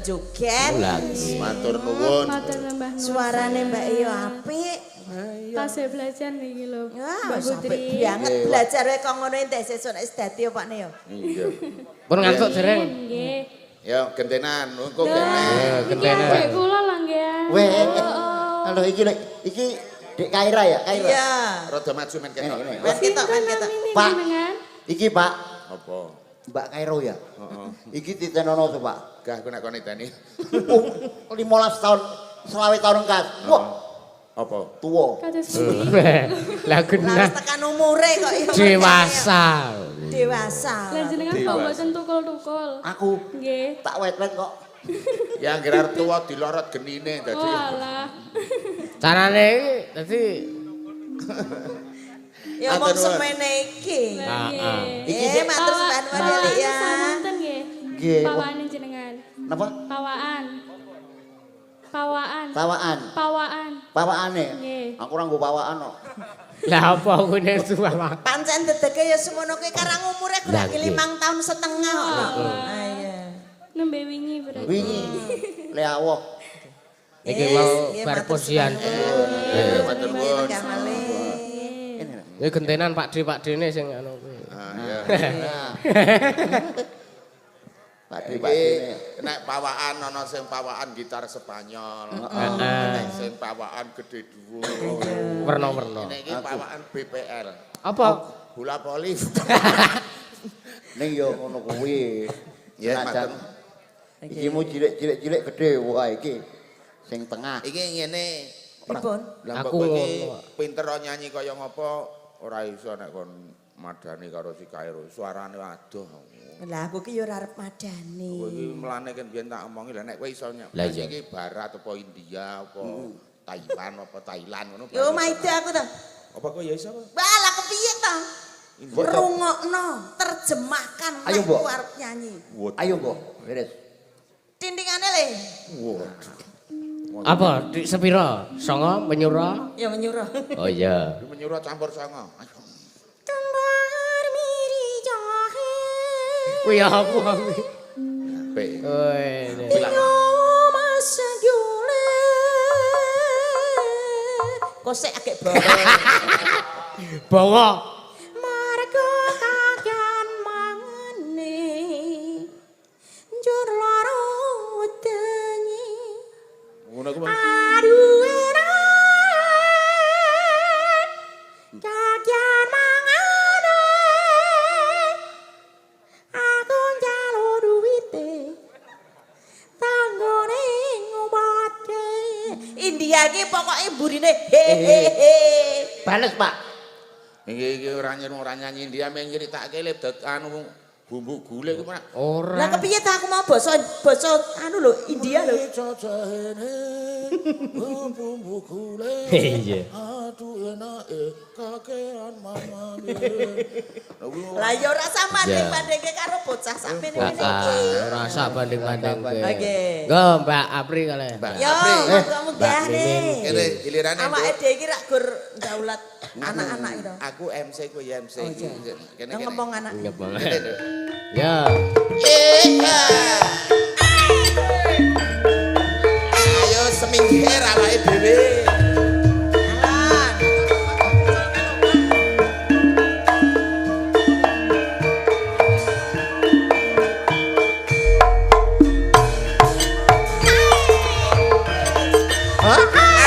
joget. Lah nggih. Matur nuwun. Matur sembah nuwun. Suarane Mbak yo apik. Tasih belajar niki lho, Wah, Mbak sampe Putri. banget belajar wae kok ngono entek sesuk nek wis dadi opane yo. Iya. Pun ngantuk dereng. Nggih. Ya gentenan, engko Lho, kene. iki gentenan. adek kula lho nggih. Weh. Oh, Halo iki lho, iki Dek Kaira ya, Kaira. Iya. Rada maju men ketok. Ini, ini. Men ketok, men ketok. Namine Pak. jenengan. Iki Pak, Apa? Mbak Kairo ya. Heeh. Iki titenono to, Pak. Gah aku nek kon niteni. Oh, 15 tahun, 25 tahun kas. Wah, Apa? tuwa. Kados pundi? Lah Lah genah wis tekan umure kok ya. dewasa. Dewasa. Lah jenengan kok mboten tukul-tukul. Aku Nggih. tak wet-wet kok. Ya anggere arep tuwa dilorot genine dadi. Walah. Carane iki dadi Ya mong Matur nuwun. semene iki. Lah nggih. Iki Eh, matur sembah nuwun ya, Lik, ya. Samonten nggih. Nggih. Pawaan jenengan. Napa? Pawaan. Pawaan. Pawaan. Pawaan. Pawaane. Nggih. Aku ora nggo pawaan kok. Lah apa kuwi suwa. Pancen dedege ya semono kuwi karang umure Lah, kurang nggih. 5 tahun setengah kok. Ah iya. Nembe wingi berarti. Wingi le awoh. Iki Yes, mau nggih, bar matur posian. Eh, matur nuwun. Ini lho. Iki gentenan Pak D Pak D ne sing anu kuwi. Ah, iya. Pak D, Pak Iki D. nek pawaan ana sing pawaan gitar Spanyol, Heeh. nek sing pawaan gede dhuwur. Werna-werna. Nek iki pawaan BPL, Apa? bola voli. Ning yo ngono kuwi. Ya, Senajan matur. Iki mu cilik-cilik-cilik gede wah iki sing tengah. Iki ngene. Pripun? Lah Aku mbok iki ngono. pinter nyanyi kaya ngopo ora iso nek kon madani karo si Kairo. Suarane adoh. Lah aku ki ya ora arep madani. Kowe iki mlane kan biyen tak omongi lah nek kowe iso Lah nyanyi iya. iki barat apa India apa Taiwan apa Thailand ngono. Yo maida aku to. Apa kowe ya iso apa? Wah, lah kepiye to? Mbok to. Rungokno, terjemahkan Ayo, nek Mbok. aku arep nyanyi. Ayo mbok, beres. Tindingane le. Waduh. Apa? Di sepiro? Songo menyura? Ya menyuruh. Oh iya. Menyuruh campur songo. Ayo. Kembar miri jahe. Kuwi apa kuwi? Apik. Kowe. Yo mas gyule. Kosek agek bawa. Bawa. Margo kakean mangane. Njur lara wedengi. Ngono ku. Aduh enak. Kakean mangane. Aku njaluk duwite. Tanggone ngobatke. India iki pokoke burine he he he. Bales, Pak. Iki iki ora ora nyanyi India mung nyritake le dad anu bumbu gule ku ora. Ora. Lah kepiye ta aku mau basa basa anu lho India lho. Cocahene bumbu gule. Iya. Aduh enake kakean mamane. Lah ya ora sama Ya. banding-bandingke karo bocah sakmene ngene iki. Ora usah banding-bandingke. Oke. Nggo Mbak Apri kalih. Mbak Yo, Apri. munggah-munggah Mbak Mimin. nih. Kene gilirane Awake dhewe iki rak gur ndaulat anak-anak itu. Aku MC kowe ya MC. Oh, iya. Kene Nang kene. ngomong anak. Ngepong. Kene, Nduk. Ya. Iya. Ayo semingkir awake dhewe. Alan.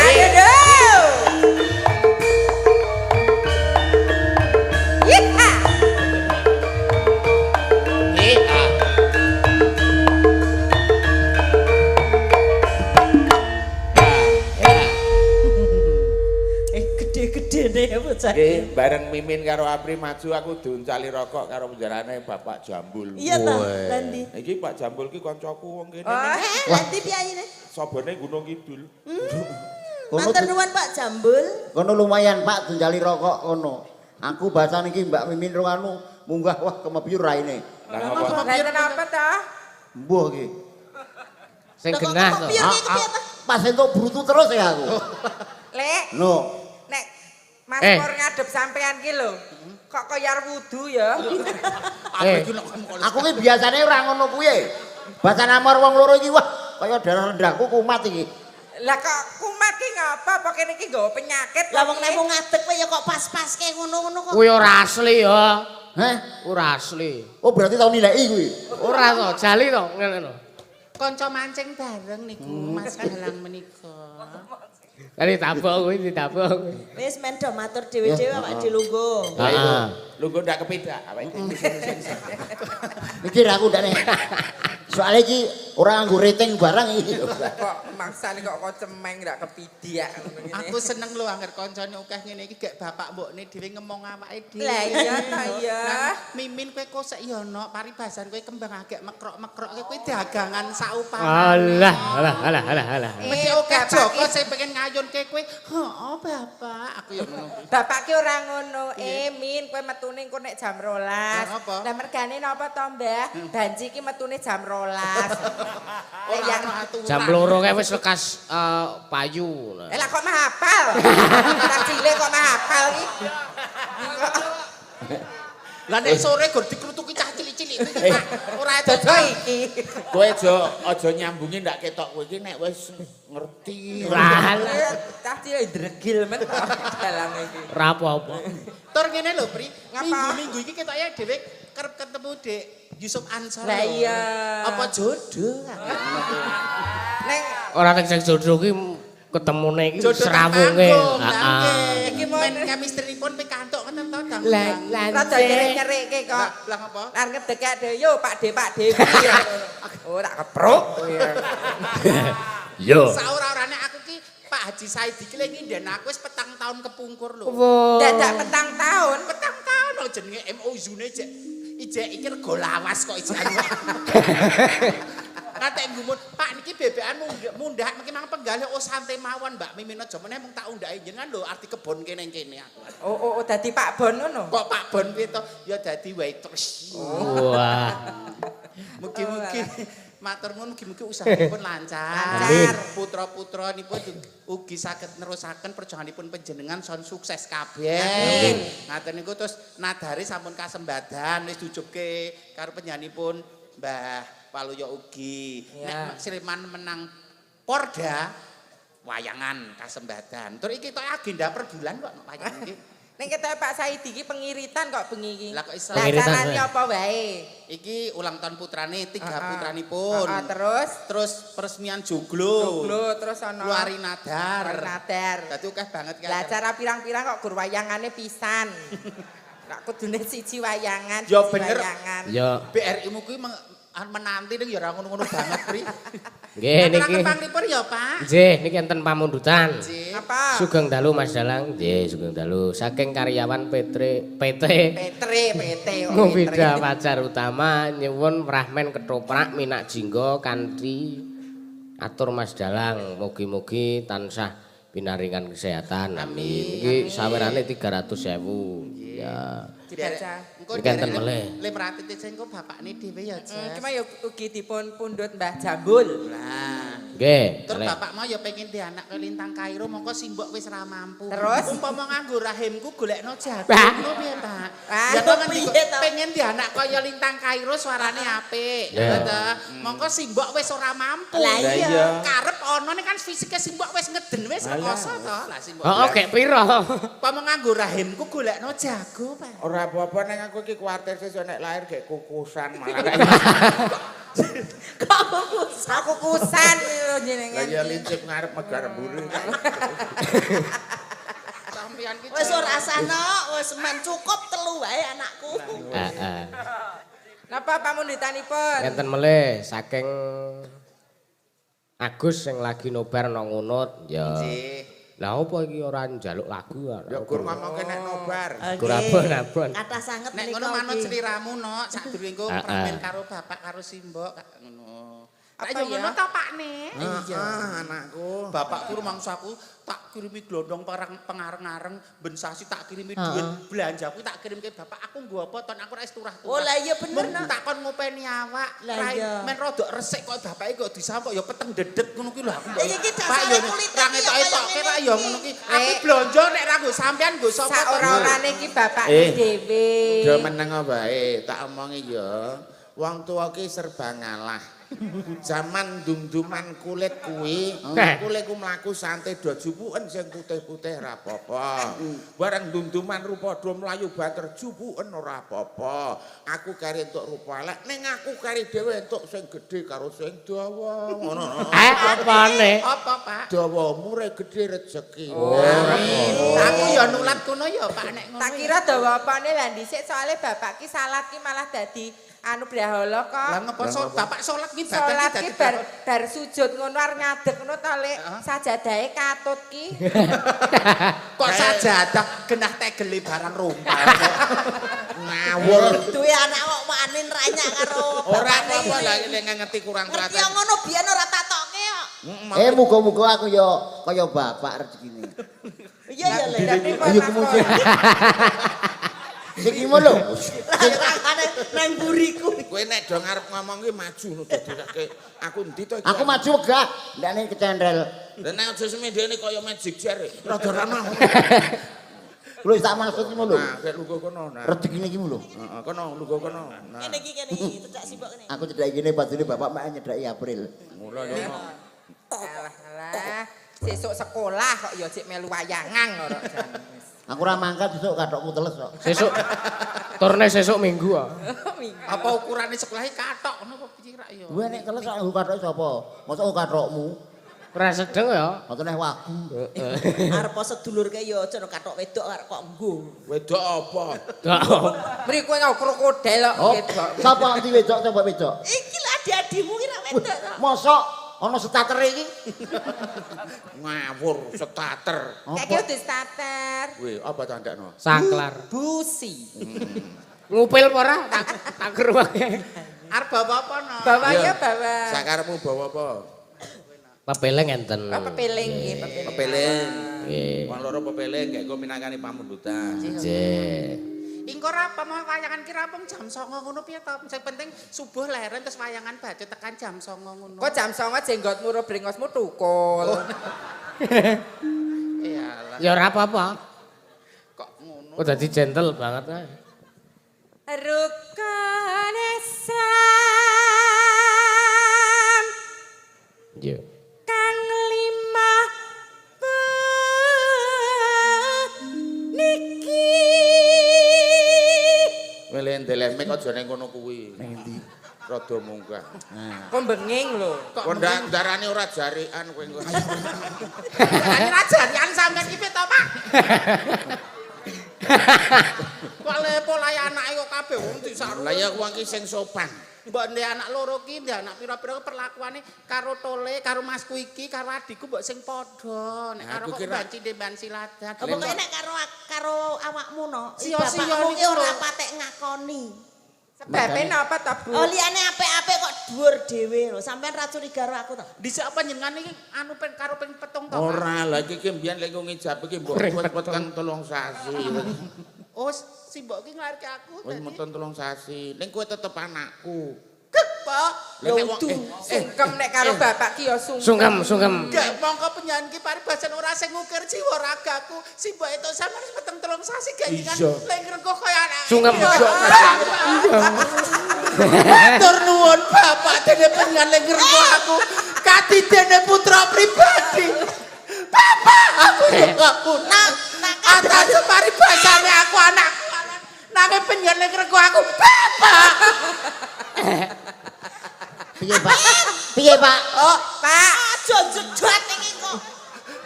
Ayo do. Yeha. Iya. Gede-gede nih bocah. Nggih, bareng Mimin karo Apri maju aku diuncali rokok karo penjarane Bapak Jambul. Iya ta, Landi. Iki Pak Jambul ki kancaku wong kene. Oh, Landi piyayine. Sobone Gunung Kidul. Kono Matur nuwun Pak Jambul. Kono lumayan Pak tunjali rokok kono. Aku bahasan iki Mbak Mimin rong anu munggah wah kemepyur raine. Lah ngapa? Lah kenapa ta? Mbuh iki. Sing Lah kok genah to. kemepyur ki kepiye ta? Pas entuk brutu terus ya aku. Lek, No. nek Mas Eh. Pur ngadep sampean ki lho. Kok kaya arep wudu ya? Eh, Aku ki biasane ora ngono kuwi. Bahasan amor wong loro iki wah Kaya darah rendahku kumat iki. Lah kok kumat ki ngapa? Apa kene iki nggawa penyakit? Lah wong nek mung ngadeg kowe ya kok pas-paske ngono-ngono kok. Kuwi ora asli ya. Heh? Ora asli. Oh berarti tau nilai kuwi. Ora to, jali to ngene lho. Kanca mancing bareng niku Mas Galang menika. Kali tabok kuwi ditabok kuwi. Wis men do matur dhewe-dhewe awak dilungguh. Heeh. Lungguh ndak kepidak awake dhewe. Mikir aku ndakne. Soale iki ora nganggo rating barang iki. Kok maksane kok kok cemeng ndak kepidak ngono ngene. Aku seneng lho angger kancane akeh ngene iki gek bapak mbokne dhewe ngemong awake dhewe. Lah iya ta iya. Nah, Mimin kowe kosek ya nok paribasan kowe kembang agek mekrok-mekrok kowe dagangan saupamane. Alah, alah, alah, alah, alah. Mesti Eh, akeh bapak Joko ki- sing pengen ngayunke kowe. Heeh, Bapak, aku ya ngono kuwi. Bapak ki ora ngono. Eh, Min, kowe metune engko nek jam 12. Lah, ngapa? Lah mergane napa to, Mbah? Banji ki metune jam 12. Ora Ya. ono aturan. Jam 2 kae wis lekas payu. Eh lah kok mah hafal. Tak cilik kok mah hafal iki. Lah nek sore gur dikrutuki cah cilik-cilik kuwi Pak. Ora Dodo iki. Kowe aja nyambungi ndak ketok kowe iki nek wis ngerti. Lah, Cah cilik dregil men to dalang iki. ora apa-apa. Tur ngene lho, Pri. Ngapa? Minggu-minggu iki ketoke dhewe kerep ketemu Dek Yusuf Ansor. Lah lho. iya. Apa jodoh? Neng Ora nek sing jodoh ki ketemune iki Jodoh serawunge. Heeh. Iki mau- Men chemistry-pun pikantuk ngoten to, Dang. Lah, rada nyerek-nyerekke kok. Lah ngapa? Lah ngedekek dhewe yo Pak De Pak Dewi. Oh tak kepruk. Yo. Saora-orane aku ki Pak Haji Saidi ki lek nginden aku wis 4 tahun kepungkur lho. Dadak petang tahun. Petang tahun lho jenenge MOU-ne jek ijek iki rego lawas kok ijek. Ngatek gumun, Pak niki bebekan mundhak mengki mang penggalih oh santai mawon Mbak Mimin aja meneh mung tak undhake jenengan lho arti kebon kene kene aku. Oh oh, oh dadi Pak Bon ngono. Kok Pak Bon piye to? Ya dadi waitress. Wah. Mugi-mugi matur nuwun mugi-mugi usahanipun lancar. Amin. Putra-putranipun ugi saged nerusaken perjuanganipun panjenengan son sukses kabeh. Amin. Ngaten niku terus nadare sampun kasembadan wis dijupke karo panjenenganipun Mbah Waluyo ugi. Ya. Nek Sleman menang Porda wayangan kasembadan. Tur iki tok agenda per bulan kok wayang iki. Ning ketoke Pak Saidi iki pengiritan kok bengi iki. Lah kok iso? Lah Pengiritan, acarane Pak. apa wae? Iki ulang tahun putrane, tiga Heeh. putranipun. Heeh, terus Terus peresmian joglo. Joglo terus ana Luari nadar. Luari nadar. Dadi akeh banget ki. Lah acara. acara pirang-pirang kok gur wayangane pisan. Lah kudune siji wayangan, Ya siji bener. wayangan. Yo. BRI mu kuwi menanti ning ya ora ngono-ngono banget, Pri. Nggih niki. Aturaken panglipur ya, Pak. Nggih niki enten pamundutan. Nggih. Apa? Sugeng dalu Mas Dalang. Nggih, sugeng dalu. Saking karyawan PT PT Petre, PT kok Mufida Petre. Fajar Utama nyuwun Rahmen ketoprak minak jingga kanthi atur Mas Dalang. Mugi-mugi tansah pinaringan kesehatan. Amin. Iki sawerane 300.000. Ya. Dibaca. Engko Iki enten melih. Le pratite sing engko bapakne dhewe ya, Jas. Cuma ya ugi dipun pundhut Mbah Jambul. Lah. Nggih. Terus melih. bapak mau ya pengen di anak ke Lintang Kairo mongko simbok wis ra mampu. Terus? Umpama nganggo rahimku golekno jago Bah. ngono piye, Pak? Ah, Ya to kan piye to? pengen di anak kaya Lintang Kairo suarane apik. Ya. Ya ta. Mongko simbok wis ora mampu. Lah iya. Karep ana nek kan fisike simbok wis ngeden wis rekoso to. Lah simbok. Heeh, gek piro? Umpama nganggo rahimku golekno jago, Pak. Ora apa-apa nek aku iki kuwatir sesuk nek lahir gek kukusan malah. Kok kukusan? Aku kusan lho jenengan. Lah ya lincip ngarep megar mburi. Sampeyan ki Wis ora asana, wis men cukup telu wae anakku. Heeh. Napa pamundutanipun? Enten melih saking Agus sing lagi nobar nang Ngunut. Ya. Nggih. Lah opo iki ora njaluk lagu? Ya gur ngomongke nek nobar. Gur abon-abon. Kathah sanget Nek menika ngono manut ugi. sliramu no, sadurunge engko Ah, pramen ah. karo bapak karo simbok kak ngono. Apa Apa ya ya? ngono ta Pakne? Iya, anakku. Bapakku rumangsaku tak kirimi glondong parang pengareng-areng ben sasi tak kirimi duit belanjaku tak kirimke bapak aku nggo apa ton aku ora wis turah-turah. Oh, lah iya bener, Mung nak. tak kon ngopeni awak. Lah Rai, iya. Men rodok resik kok bapake kok disambok ya peteng dedet ngono kuwi lho aku. Lah iya iki Pak dasare ya kulite ra iki ya ngetok-etokke kaya ra ngene ya iki. ngono kuwi. Aku blonjo nek ra nggo sampean nggo sapa to? Saora-orane iki bapakne Eh. dhewe. Do meneng wae, tak omongi ya. Wong tuwa ki serba ngalah. Zaman dum-duman kulit kuwi, kulit ku mlaku santai do jupuken sing putih-putih ora apa-apa. Bareng dum-duman rupa do mlayu banter jupuken ora apa-apa. Aku kari entuk rupa elek, ning aku kari dhewe entuk sing gedhe karo sing dawa. Ngono. Apane? Apa, Pak? Dawa umure gedhe rejeki. Amin. Aku ya nulat kono ya, Pak, nek ngono. Tak kira dawa apane lah dhisik soalé bapak ki salat ki malah dadi anu brahala kok. Lah ngopo bapak salat ki badan salat ki bar sujud ngono arep ngadeg ngono to Lek, sajadahe katut ki. Kok sajadah genah tegele barang rompal. Ngawur. Duwe anak kok manin ranyak karo ora apa lah nek ngerti kurang perhatian. Ngerti ngono biyen ora tatoke kok. Muga-muga aku ya kaya bapak rezekine. Iya ya Lek. Ayo kemudian. Sing iki lho. Lah nang mburiku. Kowe nek do ngarep ngomong ki maju ngono dadi aku endi to iki? Aku maju wegah, ndakne kecendrel. Lah nek aja semendene kaya magic chair, rada ramah. Lho tak maksud iki lho. Nah, kek lungguh kono. Nah. Rezekine iki lho. Heeh, kono lungguh kono. Nah. Kene iki kene iki cedhak simbok kene. Aku cedhak kene padune bapak mek nyedhaki April. Mula yo. Alah alah, sesuk sekolah kok ya cek melu wayangan ora jan. Aku ora mangkat sesuk kathokku teles kok. Sesuk turne sesuk minggu kok. Apa ukurane sekolahe kathok ngono apa piye rak ya? Kuwi nek teles kok nggo kathoke sapa? Mosok nggo kathokmu? Ora sedeng ya. Mosok neh wagu. Arep sedulur kae ya aja kathok wedok arep kok nggo. Wedok apa? Mri kowe nggo krokodil kok wedok. Sapa anti wedok sapa wedok? Iki lho adi-adimu ki ra wedok to. Mosok ana starter iki. Ngawur starter. Kayak udah starter. Wih, apa tandakno? Saklar. Busi. Ngupil apa ora? Tak keruwake. Arep bawa apa no? Bawa ya bawa. Sakarepmu bawa apa? Pepeling enten. Oh, pepeling nggih, pepeling. Pepeling. Nggih. Wong loro pepeling gek go minangkani pamundutan. Nggih. Engko ora apa mau wayangan ki rampung jam 09.00 ngono piye to? Sing penting subuh leren terus wayangan baca tekan jam 09.00 ngono. Kok jam 09.00 jenggotmu ro brengosmu tukul. Iyalah. Ya ora apa-apa. Kok ngono. Kok dadi gentle banget ae. Rukun Islam. Iya. Kang lima niki. Wele ndeleh mek aja ning kono kuwi. Ning endi? Rada munggah. Kok benging lho. Kok ndarane ora jarikan kowe engko. Ora jarikan sampean iki to, Pak? Kok lepo lae anake kok kabeh wong disaru. Lah ya wong iki sing sopan. Mbok ndek anak loro ki, ndek anak pira-pira perlakuane karo tole, karo masku iki, karo adikku mbok sing padha. Nek karo kok banci ndemban siladan. Pokoke nek karo awakmu no, bapakmu ki ora patek ngakoni. Sebabe napa to, Bu? Oh liyane apik-apik kok dhuwur dhewe lho. Sampeyan ra curiga karo aku to? Dhisik apa jenengan iki anu ping karo ping 7 to? Ora, lha iki mbiyen lek ngijab iki mbok weteng 3 sasi. Oh, si mbok ki nglairke aku dadi. Wis meton 3 sasi. Ning kowe tetep anakku. Gek, Pak. Lah nek wong sungkem nek karo bapak ki ya sungkem. Sungkem, sungkem. Gek mongko penyanyi ki paribasan ora sing ngukir jiwa ragaku. Si mbok itu sampeyan wis meteng 3 sasi gek kan lek ngrengkuh kaya anak. Sungkem. Matur nuwun bapak dene penyanyi lek ngrengkuh aku. Katidene putra pribadi. Bapak aku yo aku. Atas paribasane aku anakku. Nanging penyanyi ngrengkuh aku bapak. Piye, Pak? Piye, Pak? Oh, Pak, aja jedot iki kok.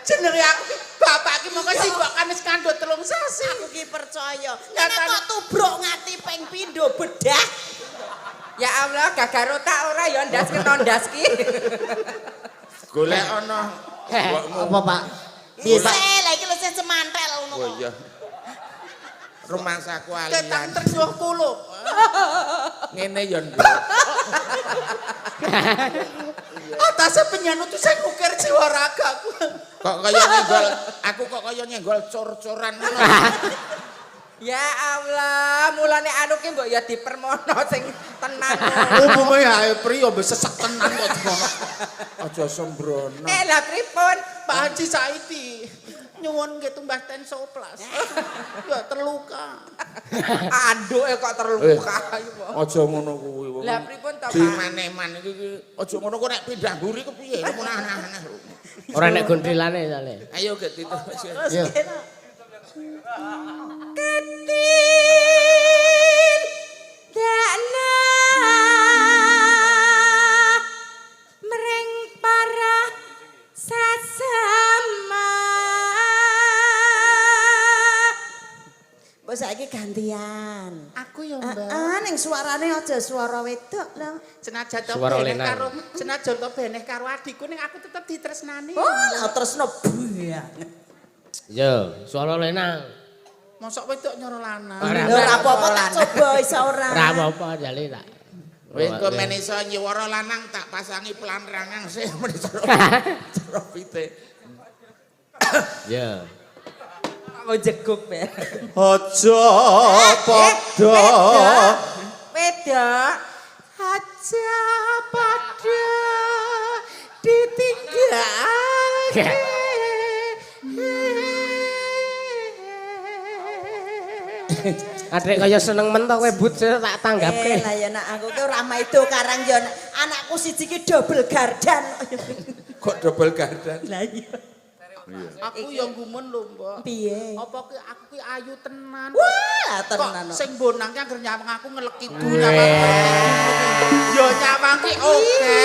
Jenenge aku ki bapak ki mongko simbok kan wis kandhut 3 sasi. Aku ki percaya. Nek kok tubruk ngati ping pindho bedah. Ya Allah, gagar otak ora ya ndas kena ndas ki. Golek ana mbokmu. Apa, Pak? Piye, Pak? Lah iki lho sing semantel ngono kok. Oh iya. Rumangsaku alian. Ketang trenyuh kula. Ngene ya, Nduk. Atase penyanyi itu sing ngukir jiwa ragaku. Kok kaya nyenggol, aku kok kaya nyenggol cor-coran ngono. Ya Allah, mulane anu ki mbok ya dipermono sing tenang. Umume ae pri yo sesek tenan kok ngono. Aja sembrono. Lah pripun? Pak Haji Saidi. Nyuwun nggih tumbas tensoplas. Ya terluka. Anduke kok terluka. Aja ngono kuwi wong. Lah pripun to, Pak? Dimaneman iki iki aja ngono kok nek pindah mburi kepiye? Ngono aneh-aneh lho. Ora nek gondelane soalé. Ayo gek diterus. Iya. Ketin dakna mring para sasama. Mbok saiki gantian. Aku ya, Mbak. Heeh, ning suarane aja suara wedok lho. Senajan to Suara beneh lanang. karo senajan to beneh karo adikku ning aku tetep ditresnani. Oh, lah tresno banget. Yo, suara lanang. Mosok wedok nyoro lanang. Ora. Lho ora apa-apa tak coba iso ora. Ora apa-apa jale tak. Wis kok men iso nyuwara lanang tak pasangi pelan-rangang sih men cara cara pite. Yo. Mau jeguk be. Aja padha Wedok. aja padha ditinggalke. Adek kaya seneng men to kowe but tak tanggapke. Eh, lah ya nak aku ki ora maido karang ya anakku siji ki double gardan. Kok double gardan? Lah iya. Aku ya gumun lho, Mbok. Piye? Apa ki aku ki ayu tenan. Wah, Kok tenan. sing bonang ki anggere nyawang aku ngelek kidu nyawang. Ya nyawang ki oke.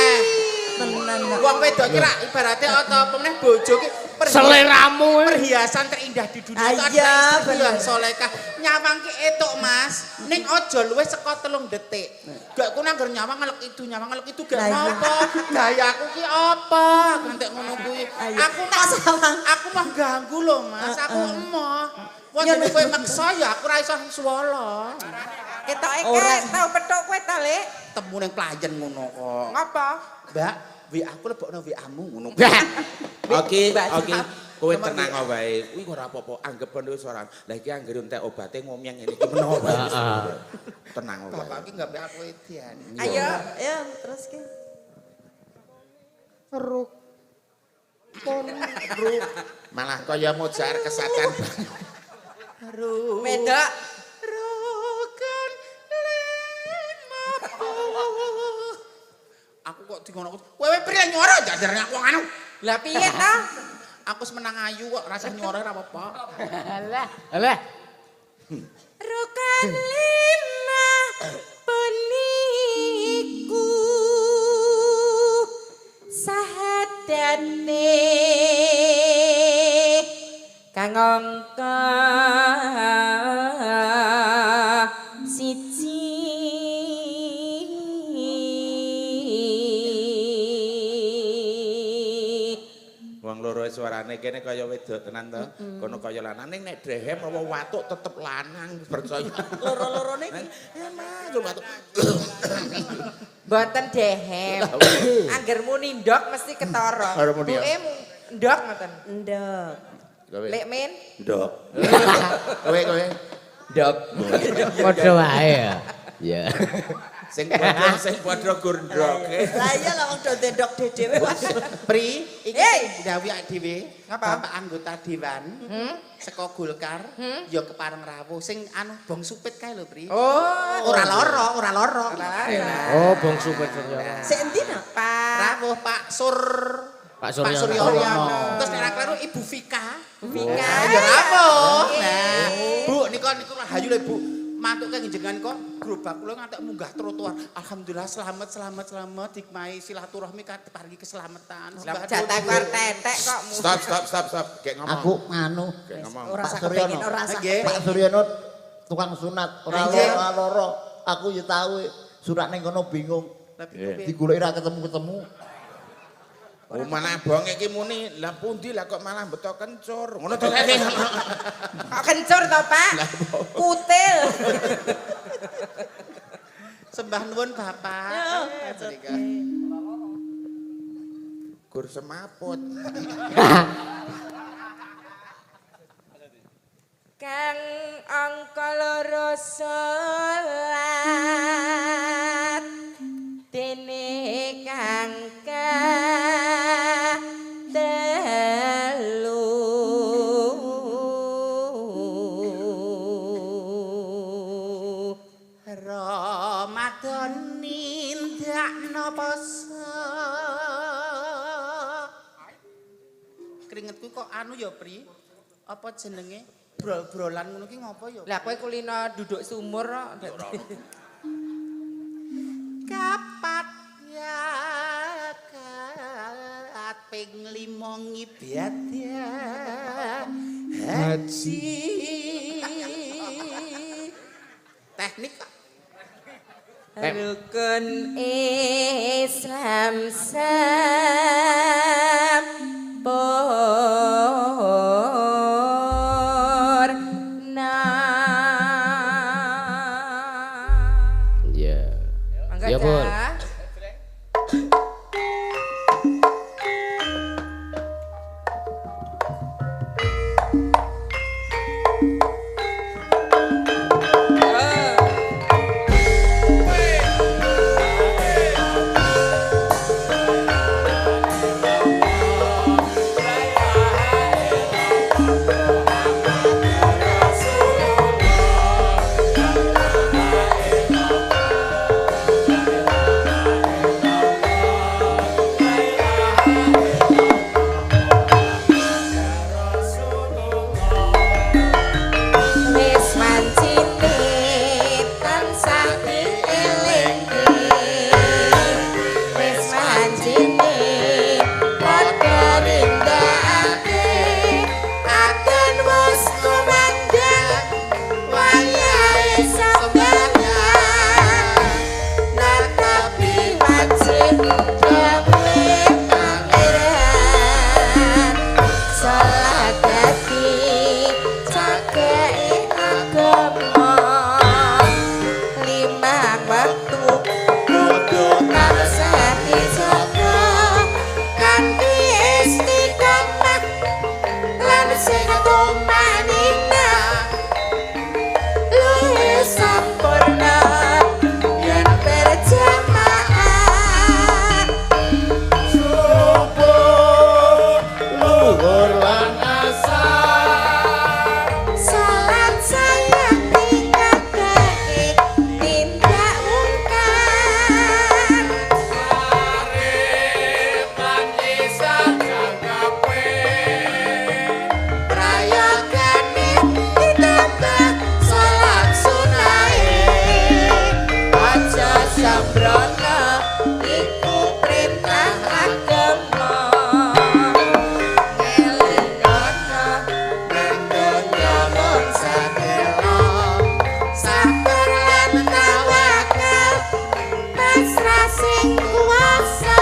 Tenan. Wong wedok ki rak ibarate atau apa meneh bojo ki Seleramu. perhiasan terindah di dunia itu Ah, adalah iya, istri yang bener. solehah. Nyawang ki etuk, Mas. Ning aja luwih saka 3 detik. Gak ku nangger nyawang ngelek itu, nyawang ngelek itu gak Lah, iya. apa. Gayaku ki apa? Ngantek ngono kuwi. Ayo. Aku Tak sawang. Aku mah ganggu lho, Mas. Aku emoh. Wong jenenge kowe meksa ya aku ora iso swala. Ketoke Ora. ke tau petuk kowe ta, Lek? Temu ning playen ngono kok. Ngapa? Mbak, WA aku lebokno WA-mu ngono. Oke, Mbak, oke. Kowe tenang wae. Kuwi ora apa-apa, anggepen wis ora. Lah iki anggere entek obate ngomyeng ngene iki menawa wae. Heeh. Tenang wae. Bapak ki gawe aku edian. Ayo. Ya, terus ki. Malah kaya mojar kesatan. Wedok. Rukun 50. Aku kok dingono. Kowe priye nyuara jajarane aku anu. Lah piye ta? Aku wis menang ayu kok rasah nyuara ora apa-apa. Alah, alah. Rukun lima peniku sahadate Kang angka siji. Wong loro suarane kene kaya wedok tenan to. Kono kaya lanang ning nek drehem apa watuk tetep lanang percaya. Loro-lorone iki. Ya Mas, watuk. Mboten dehem. Angger muni ndok mesti ketara. Arep muni ya. Buke ndok ngoten. Ndok. Kowe. Lek min Ndok. Kowe kowe. ndok. Padha wae ya. Iya. Sing padha gur ndoke. Lah iya lah wong do ndok dhewe. Pri, iki Hey. sing ndhawuhi awake dhewe, Ngapa? Bapak anggota dewan saka Golkar ya kepareng rawuh sing anu bong supit kae lho, Pri. Oh, Ora lara, ora lara. Oh, Bong Supit Suryono. Sik endi nak? Pak Rawuh Pak Sur Pak Suryono. Pak Suryono. Terus nek ora kleru Ibu Vika. Vika. Ya rawuh. Nah, Bu niku niku rahayu lho Bu. Mantuke jenengan kok gerobak kula ngantek munggah trotoar. Alhamdulillah selamat selamat selamat dikmai silaturahmi paringi keselamatan. Lah jatah ku arep tetek kok. Stop stop stop stop. Gek ngomong. Aku nganu. Gek ngomong. Ora Pak usah Suryono. kepengin, ora usah. Nggih. Pak Suryono tukang sunat, ora Nggih. lara lara. Aku ya tahu surat ning kono bingung. Nggih. Digoleki ra ketemu-ketemu. Oh malah bonge iki muni, lah pundi lah kok malah beto kencur. Ngono to kene. Kok kencur to, Pak? Kutil. Sembah nuwun Bapak. Ya, Gur semaput. Kang angka loro salat dene kang telu. Nindakno poso. Keringetku kok anu ya, Pri? Apa jenenge? Brol-brolan ngono ki ngopo ya? Lah kowe kulino duduk sumur kok. Kapat yakat ping 5 ngibadah haji. Teknik kok. Rukun Islam sampurna. Iya. Mangga, Ya, Pun. Cah. Wis wancine tansah dielingke. Wis wancine padha nindakake. Adan wis kumandhang wayahe sembahyang. Natapi wajib dawuhe pangeran. Salat dadi cakeke agama. Limang wektu kudu tansah dijaga kanthi istiqomah lan sing tumanina luwih sampurna yen berjamaah. Subuh, luhur lan asar. Salat sayakti kakake tindak mungkar. Arep lan isar jangkape. Prayogane ditambah salat sunahe. Aja sembrono iku perintah agama. Ngelingono nang donya mung sedelo. Sabar lan tawakal pasrah sing kuwasa.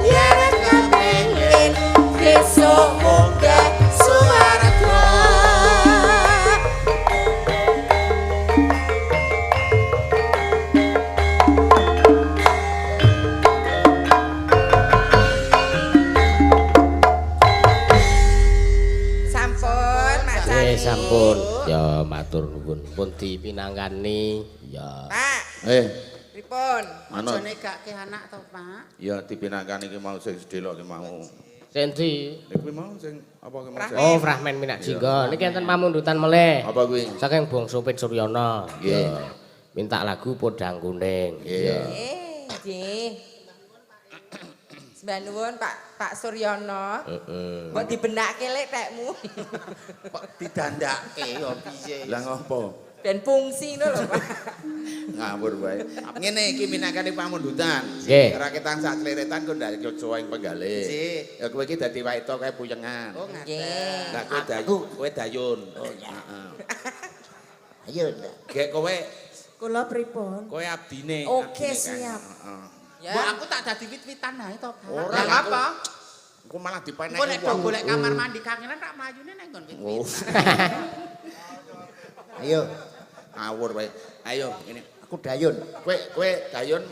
Yen kepengin besok munggah swarga. Sampun, Mak Sani. Nggih, sampun. Ya, matur nuwun. Pun dipinangkani. Ya. Pak, Eh, pripun? manut. Aja negake anak to, Pak. Ya dipinangkani ki mau sing sedelok ki mau. Sing ndi? Kuwi mau sing apa ki mau? Oh, fragmen Minak Jingga. Niki enten pamundutan melih. Apa kuwi? Saking Bangsa Pit Suryana. Nggih. Ya. Minta lagu Podang Kuning. Nggih. Ya. Nggih. Sembah nuwun Pak Pak Suryono. Heeh. Mbok dibenake lek tekmu. Kok didandake ya piye? Lah ngopo? Ben fungsi ngono lho, Pak. Ngawur wae. Ngene iki minangkane pamundutan. Nggih. Raketan sak kleretan kok ndak cocoa ing penggale. Nggih. Ya kowe iki dadi waito kae puyengan. Oh, ngaten. Nggih. Lah kowe dayun, kowe dayun. Oh iya. Heeh. Ayo ndak. Gek kowe Kula pripun? kowe abdine. Oke, abdine kan. siap. Heeh. Ya. Mbok aku tak dadi wit-witan ae to, Pak. Ora Lah apa? Aku malah dipeneki. Engko nek do golek kamar mandi kangenan tak mlayune nang nggon Oh. wit-witan. Ayo, Ngawur wae. Ayo ngene. aku dayun. Kowe kowe dayun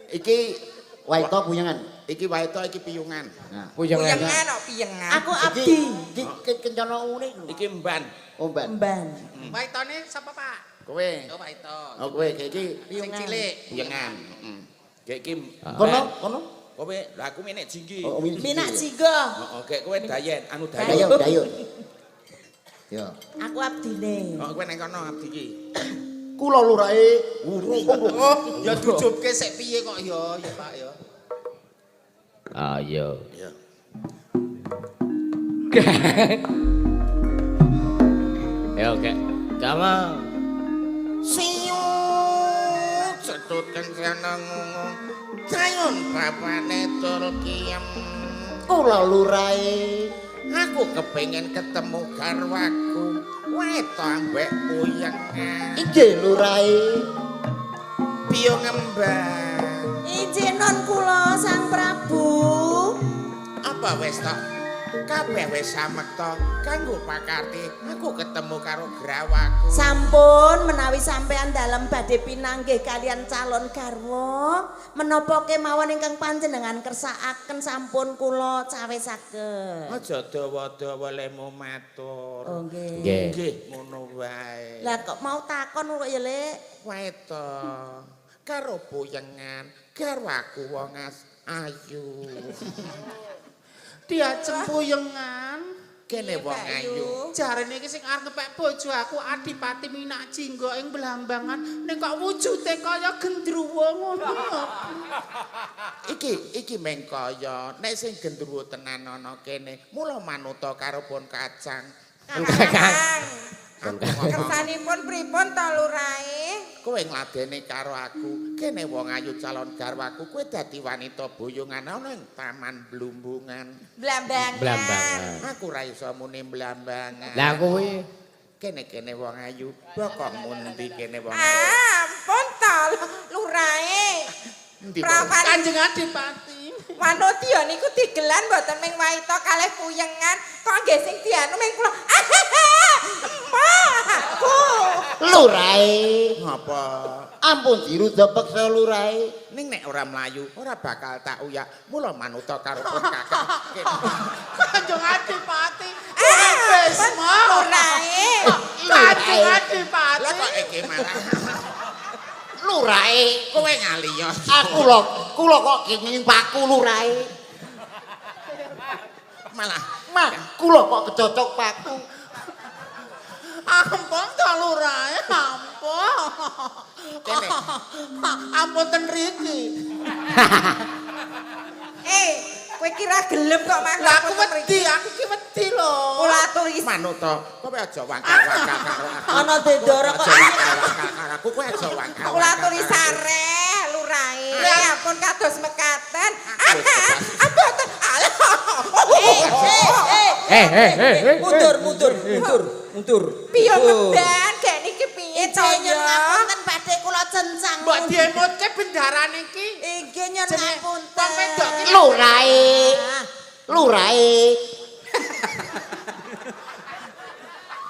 iki Waito puyengan. iki waito iki piyungan. Nah. Puyengan. Piyengan kok piyengan. Aku Iki abdi. iki kencana ngene. Iki mban. Oh, Mbak. Mban. Waitone sapa, Pak? Kowe. Oh, waito. Oh kowe iki Sing cilik. puyengan. Heeh. Gek iki Kono, kono. Kowe lah aku minek jinggi. Oh, Minak Jingga. Heeh, gek kowe dayen, anu Dayun, dayun. dayun. Yo. Aku abdine. Oh, kowe nang kono abdi iki. Kula lurahe urung. Oh, ya dujubke sik piye kok ya, ya Pak ya. Ayo. Ya. Ya oke. Gampang. Siu cetut kencana ngungung. Cayun bapane tur kiem. Kula lurahe. Aku kepengin ketemu garwaku. Weto ambek puyengan. Inggih lurahe. Piyo ngembang. Inggih non kula Sang Prabu. Apa wis to? Kabeh wis samekta kanggo pakarti aku ketemu karo grawaku. Sampun menawi sampean dalem badhe pinanggih kalian calon garwa, menapa kemawon ingkang panjenengan kersakaken sampun kula cawisaken. Aja dawa-dawa lemu matur. Oh nggih. Nggih. Nggih ngono wae. Lah kok mau takon kok ya, Lek? Wae to. Karo puyengan garwaku wong ayu. Diajeng puyengan. Kene wong ayu. Jarene iki sing arep ngepek bojo aku Adipati Minak Jingga ing Blambangan ning kok wujude kaya gendruwo ngono. Iki iki meng kaya nek sing gendruwo tenan ana kene, mula manuta karo pon kacang. Kakang. Kersanipun pripun to lurahe? Kowe ngladeni karo aku, kene wong ayu calon garwaku, kowe dadi wanita boyongan ana ing Taman Blumbungan. Blambangan. Blambangan. Aku ora iso muni Blambangan. Lah kowe kene-kene wong ayu, bokong mundi kene wong ayu. Ampun to lurahe. Endi Prawan Kanjeng Adipati. Wanodya niku digelan mboten ming waita kalih puyengan, kok nggih sing dianu ming kula. Emah aku. Lurahe. Ngapa? Ampun diruda peksa lurahe. Ning nek ora mlayu, ora bakal tak uyak. Mula manuta karo pun kakang. Kanjeng Adipati. Ampun Bisma. lurahe. Kanjeng Adipati. Lah kok iki malah Lurahe. kowe ngaliya. Aku lho, kula kok kenging paku lurahe. Malah Mah, kula kok kecocok paku. Ampun to lurahe, ampun. Kene. Ampun ten riki. Eh, kowe kira gelem kok mangkat. Lah aku wedi, aku ki wedi lho. Kula aturi manuta, kowe aja wangkal-wangkal karo aku. Ana dendoro kok. Aja wangkal-wangkal karo aku, kowe aja wangkal. Kula aturi sareh lurahe. Ampun kados mekaten. Mboten. Alah. Eh. Mundur, mundur, mundur, mundur. Piye ngeban gek niki piye to Inggih nyun ya? ngapunten badhe kula cencang. Mbok diemutke bendarane iki. Inggih nyun Jenenge ngapunten. wong wedok ki Lurahe. Lurahe.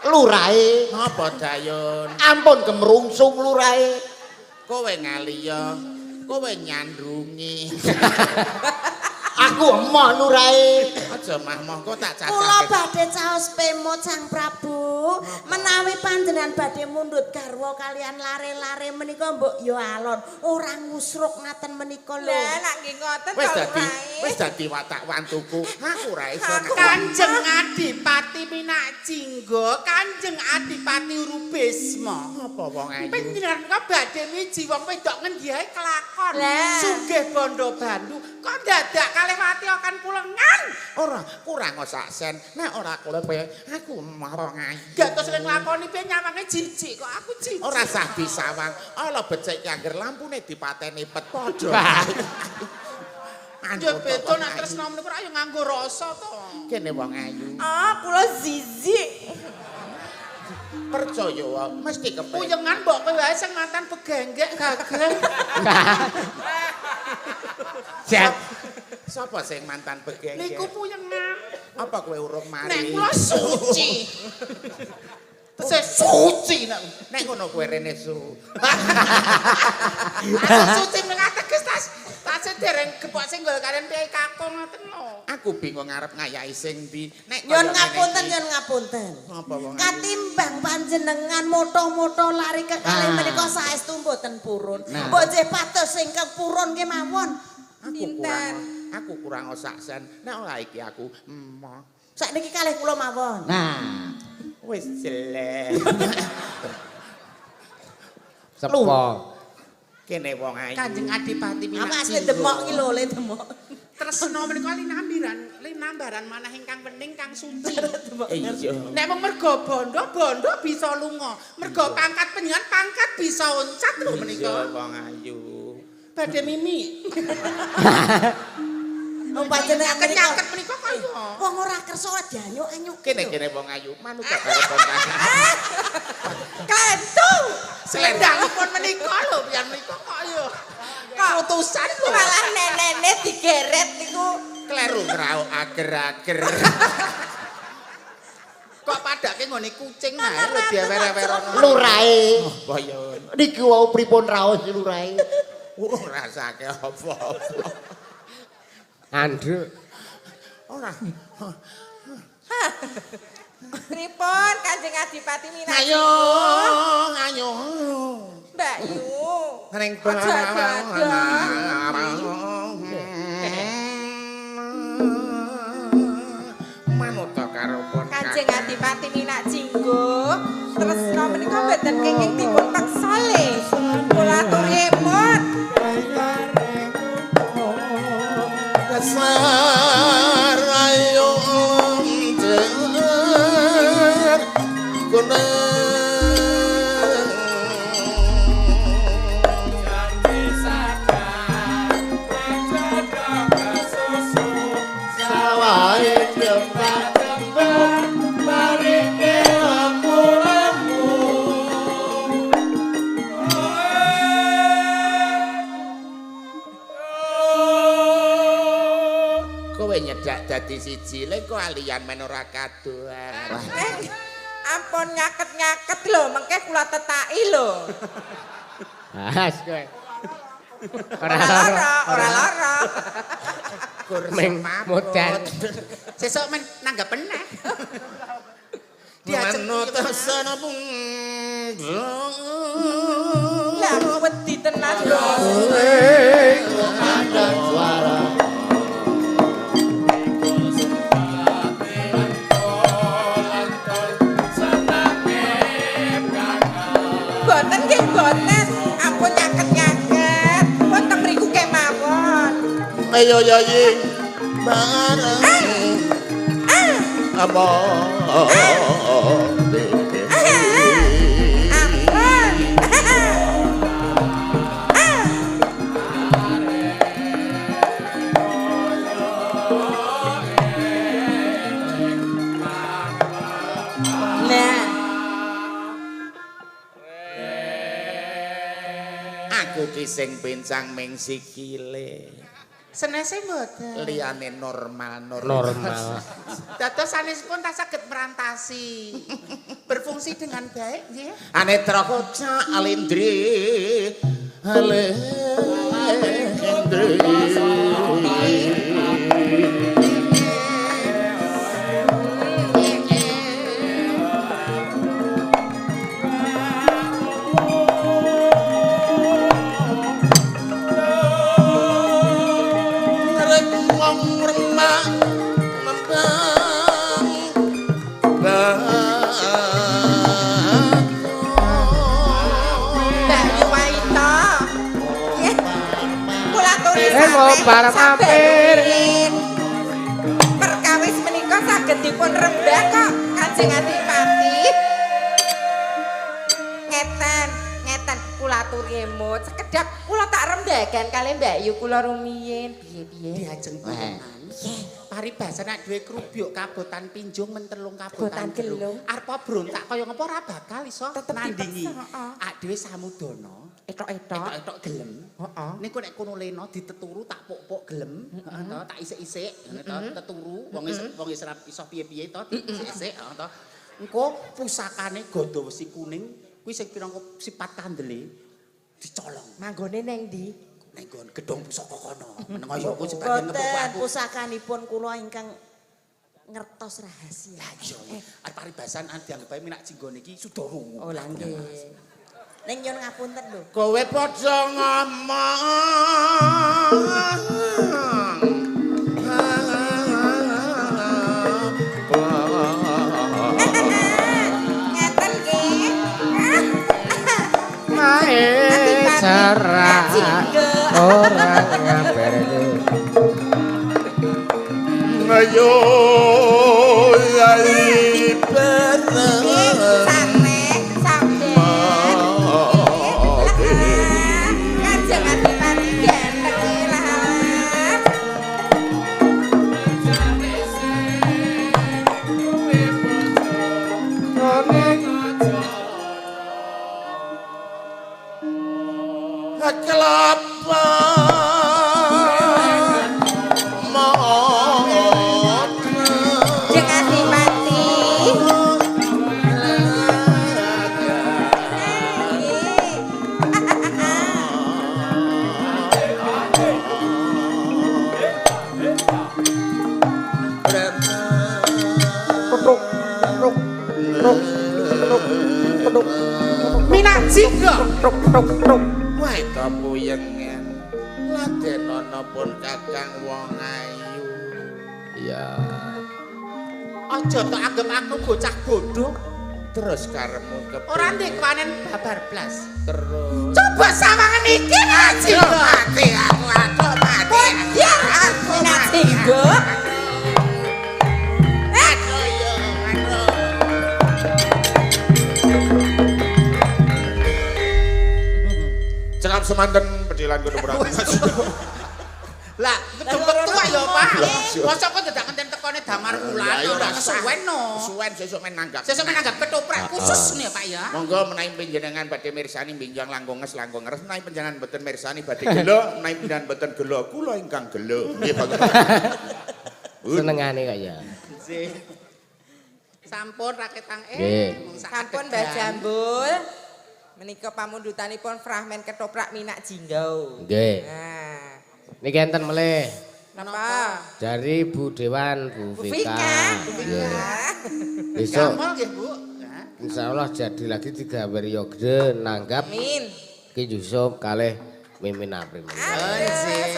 Lurahe. Ngapa dayun? Ampun kemrungsung lurahe. Kowe ngaliya, kowe nyandrungi. Aku emoh lurahe. Aja mah-mah kok tak Kula cacah. badhe caos pemot Sang Prabu, menawi panjenengan badhe mundhut garwa kalian lare-lare menika mbok ya alon, ora ngusruk ngaten menika lho. Lah nek nggih ngoten Wis to dadi lurahe. wis dadi watak wantuku. Aku ora iso. Kanjeng Adipati Minak Jingga, Kanjeng Adipati Rubisma. Apa wong ayu? Panjenengan kok badhe miji wong wedok ngendi ae kelakon. Lah. Sugih bondo bandu kok dadak kalih wati akan pulengan. Ora kurang sak sen. Nek ora kowe aku wong ayu. Gak terus sing nglakoni piye nyawange jijik kok aku jijik. Ora sah disawang. Ala becik angger lampune dipateni pet padha. Ya beda nek tresno meniku ora ya nganggo rasa to. Kene wong ayu. Ah, kula zizik. Percaya wae mesti kepengin. Puyengan mbok kowe wae sing mantan begenggek gagah. Jan. Sapa sing mantan begenggek? Niku puyengan. Apa kowe urung mari? Nek kula suci. Tesih suci nek. Nek ngono kowe rene su. Aku suci menika teges tas tasih dereng gepok singgol kalian piyai kakung ngoten lho. Aku bingung arep ngayahi sing ndi. Nek Nyun kaya ngene ngapunten, iki. nyun ngapunten. Ngapa wong ayu? Katimbang panjenengan moto-moto lari kekalih menika saestu mboten purun. Mbok nggih pados ingkang purun kemawon. Aku kurang sak sen. Nek ora iki aku emoh. Sakniki kalih kula mawon. Nah, Wis jelek. Sepo. Kene wong ayu. Kanjeng Adipati Minak. Apa asli demok iki lho, le demok. Tresna menika linambaran manah ingkang wening kang suci. Iya. Nek mung merga bondo, bondo bisa lunga. Merga pangkat penjenengan pangkat bisa oncat lho menika. Iya wong ayu. Badhe mimi. Wong panjenengan menika Kenyaket menika kaya. wong ora kersa dianyuk-anyuk. Kene-kene wong ayu manut karo kontak. Klentu. Selendangipun menika lho pian menika kok ya. Utusan lho. Malah nenene digeret niku. Kleru ngrauk ager-ager. Kok padake nggone kucing ae lho diawer-awerono. Lurae. Apa ya? Niki wau pripun raos lurae? Urung rasake apa-apa. Andruk. Ora. Pripun Kanjeng Adipati Minak? Ayo, ayo. Mbak Yu. Ring Aja ado-ado. Manut karo pon. Kanjeng Adipati Minak Jinggo tresna menika mboten kenging dipun peksa le. Kula aturi emut. Kesar ayo njer kuning. Sawahe jembah-jembah marike aku lemu. Kowe nyedak dadi siji le kok alian men ora kadohan. Ampun nyaket-nyaket lho, mengke kula tetaki lho. Has kowe. Ora Ora lara, lara, ora lara. Kur Meng semaput. modal. Sesuk men nanggep meneh. Diajeng Manut sana pun. Lah aku wedi tenan lho. Ada suara. Boten nggih boten. Ampun nyaket-nyaket. Pun teng mriku kemawon. Ayo yayi bareng apa Ampun. Nah, Aku ki sing pincang ming sikile. Senese mboten. Liyane normal normal. Normal. Dados sanesipun tak saged merantasi. Berfungsi dengan baik nggih. Anetra koca alindri alindri. Reng wong remak nembang Mbak Yu Waita. Nggih. Kula aturi Eh, mau sampe bar mampir. saben. Perkawis menika saged dipun rembak kok Kanjeng Adipati. Ngeten, ngeten kula aturi emut. Sekedap kula tak rembagan kalih Mbak Yu kula rumiyin. Piye-piye? Diajeng piyenan. Paribasan nek duwe krubyuk kabotan pinjung mentelung Kabotan kabotan gelung. gelung. Arepa brontak kaya ngapa ora bakal iso Tetep nandingi. dipeksa, heeh. Ak dhewe samudana, Etok-etok. etok-etok gelem. Heeh. Niku nek kono lena diteturu tak puk-puk gelem, heeh to, tak isik-isik, ngene to, teturu wong isik wong isih ora iso piye-piye to, isik-isik, heeh to. Engko pusakane gada wesi kuning kuwi sing pinangka sifat kandele dicolong Manggone neng ndi? ning nggon gedhong pusaka kono. Meneng ya aku sebagian ngepuk Boten aku. pusakanipun kula ingkang ngertos rahasia. Lah iya, arep paribasan dianggep ae Minak Jinggo niki sudah rungu. Oh lah nggih. Ning nyun ngapunten lho. Kowe padha ngomong. Ngeten nggih. Mae. Cerak ora ngabarke. Ayo yai bareng sane sampean. Kanjeng Adipati ganteng lah. Kelapa Jeng Adipati. Minak Jinggo. Wah, ta puyengen. Laden ana pun kakang wong ayu. Iya. Aja tok anggap aku bocah bodoh. Terus karepmu kepiye? Ora ndek kewanen babar blas. Terus. Coba sawangan iki Minak Jinggo. Mati aku, aduh mati. Bocah Aku Minak mati. Jinggo. Aduh yo, aduh. Cekap semanten pedilan kudu berapa? Lah, jemput tuwa ya, Pak. Mosok kok dadak ngenten tekone damar kula Lah, ora kesuwen no. Suwen sesuk men nanggap. Sesuk men nanggap ketoprak khusus nih Pak ya. Monggo menawi panjenengan badhe mirsani binjang langkung nges langkung ngeres menawi panjenengan boten mirsani badhe gelo menawi panjenengan boten gelo kula ingkang gelo. Nggih Pak. Senengane kok ya. Nggih. Sampun raketang Nggih. Sampun Mbah Jambul. Menika pamundutanipun fragmen ketoprak Minak Jinggo. Nggih. Nah, Niki enten melih napa? dari Bu Dewan Bu Bu Vika. Vika, Bu Nggih. Vika. Besok Gampang nggih, Bu. Hah? insyaallah jadi lagi tiga periode nanggap Amin. Ki Yusuf kalih Mimin Apri. Aduh,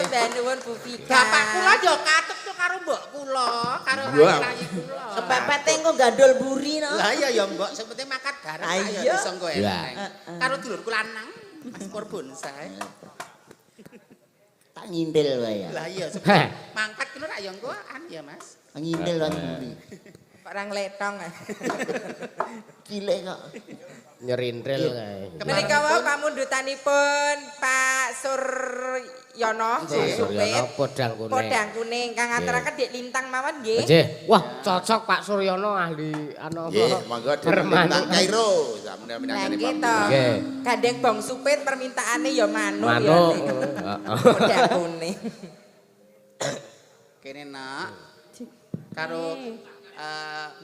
sembah nuwun Bu Vika. Bapak kula yo katut tuh karo mbok kula, karo Wah. rayi kula. Kepepet engko gandol buri no. Lah iya ya mbok, sing penting makat bareng Lah Pak, ya iya. disangka Lah. enteng. Karo dulurku lanang, Mas Pur Bonsai. Tak ngintil wae ya. Lah iya sebenarnya mangkat kula rak ya engko an ya Mas. Ngintil wae buri. Orang letong. Cilik kok. Nyerintil kae. Menika wau pamundutanipun Pak Suryono, Pak Suryono Podang Kuning. Podang Kuning kang ngaturaken Dik Lintang mawon nggih. Nggih. Wah, cocok Pak Suryono ahli anu Nggih, monggo Permanu. Lintang Kairo. Sampeyan Lah minangkani nggih to. Nggih. Gandeng bong supit permintaane ya manuk ya. Manuk. Dik. Heeh. Podang Kuning. Kene nak karo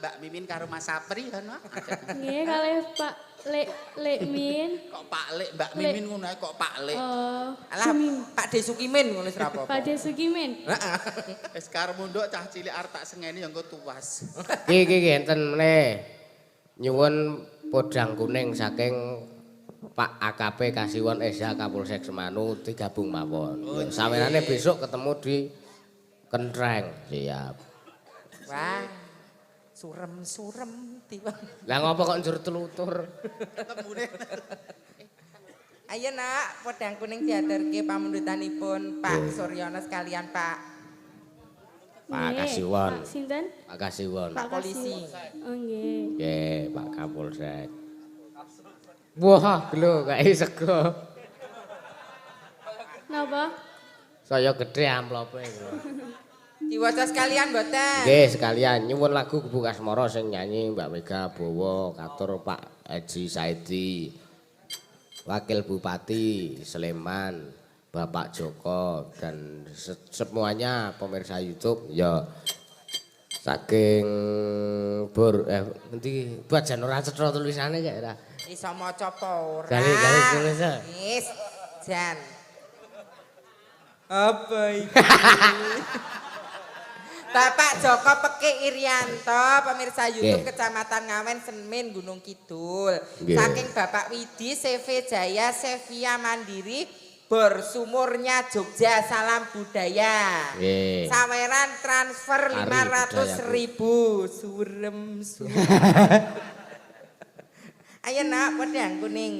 Mbak Mimin karo Mas Sapri ya nak. Nggih kalih Pak Lek Lek Min. Kok Pak Lek Mbak Mimin ngono ae kok Pak Lek. Oh, Alah Pak De Sukimin ngono wis ra apa-apa. Pak De Sukimin. Wis karo munduk cah cilik arep tak sengeni ya engko tuwas. Iki iki iki enten meneh. Nyuwun Podang Kuning saking Pak AKP Kasiwon SH Kapolsek Semanu digabung mawon. Oh, Sawerane besok ketemu di Kentreng. Siap. Wah. Surem-surem tiba. Lah ngopo kok njur telutur? Ketemune. Ayo nak, Podang Kuning diaturke pamundutanipun Pak Suryono sekalian Pak Pak Nggih. Kasiwon. Pak sinten? Pak Kasiwon. Pak Polisi. Oh nggih. Nggih, Pak Kapolsek. Wah, gelo kae sego. Napa? Saya gede amplope lho. Diwaca sekalian mboten? Nggih, sekalian nyuwun lagu Kubu Kasmara sing nyanyi Mbak Mega Bowo katur Pak Haji Saidi. Wakil Bupati Sleman, Bapak Joko dan semuanya pemirsa YouTube ya saking bor ngendi buat jan ora cetha tulisane kaya ora. Iso maca apa ora? Gali tulis. Wis, jan. Apa iki? Bapak Joko Pekik Irianto, pemirsa YouTube Nggih. Kecamatan Ngawen, Semen, Gunung Kidul. Nggih. Saking Bapak Widi, CV Jaya, Sevia Mandiri, Bor Sumurnya Jogja, salam budaya. Nggih. Saweran transfer Tari 500.000. Surem surem. Ayo nak, podang kuning.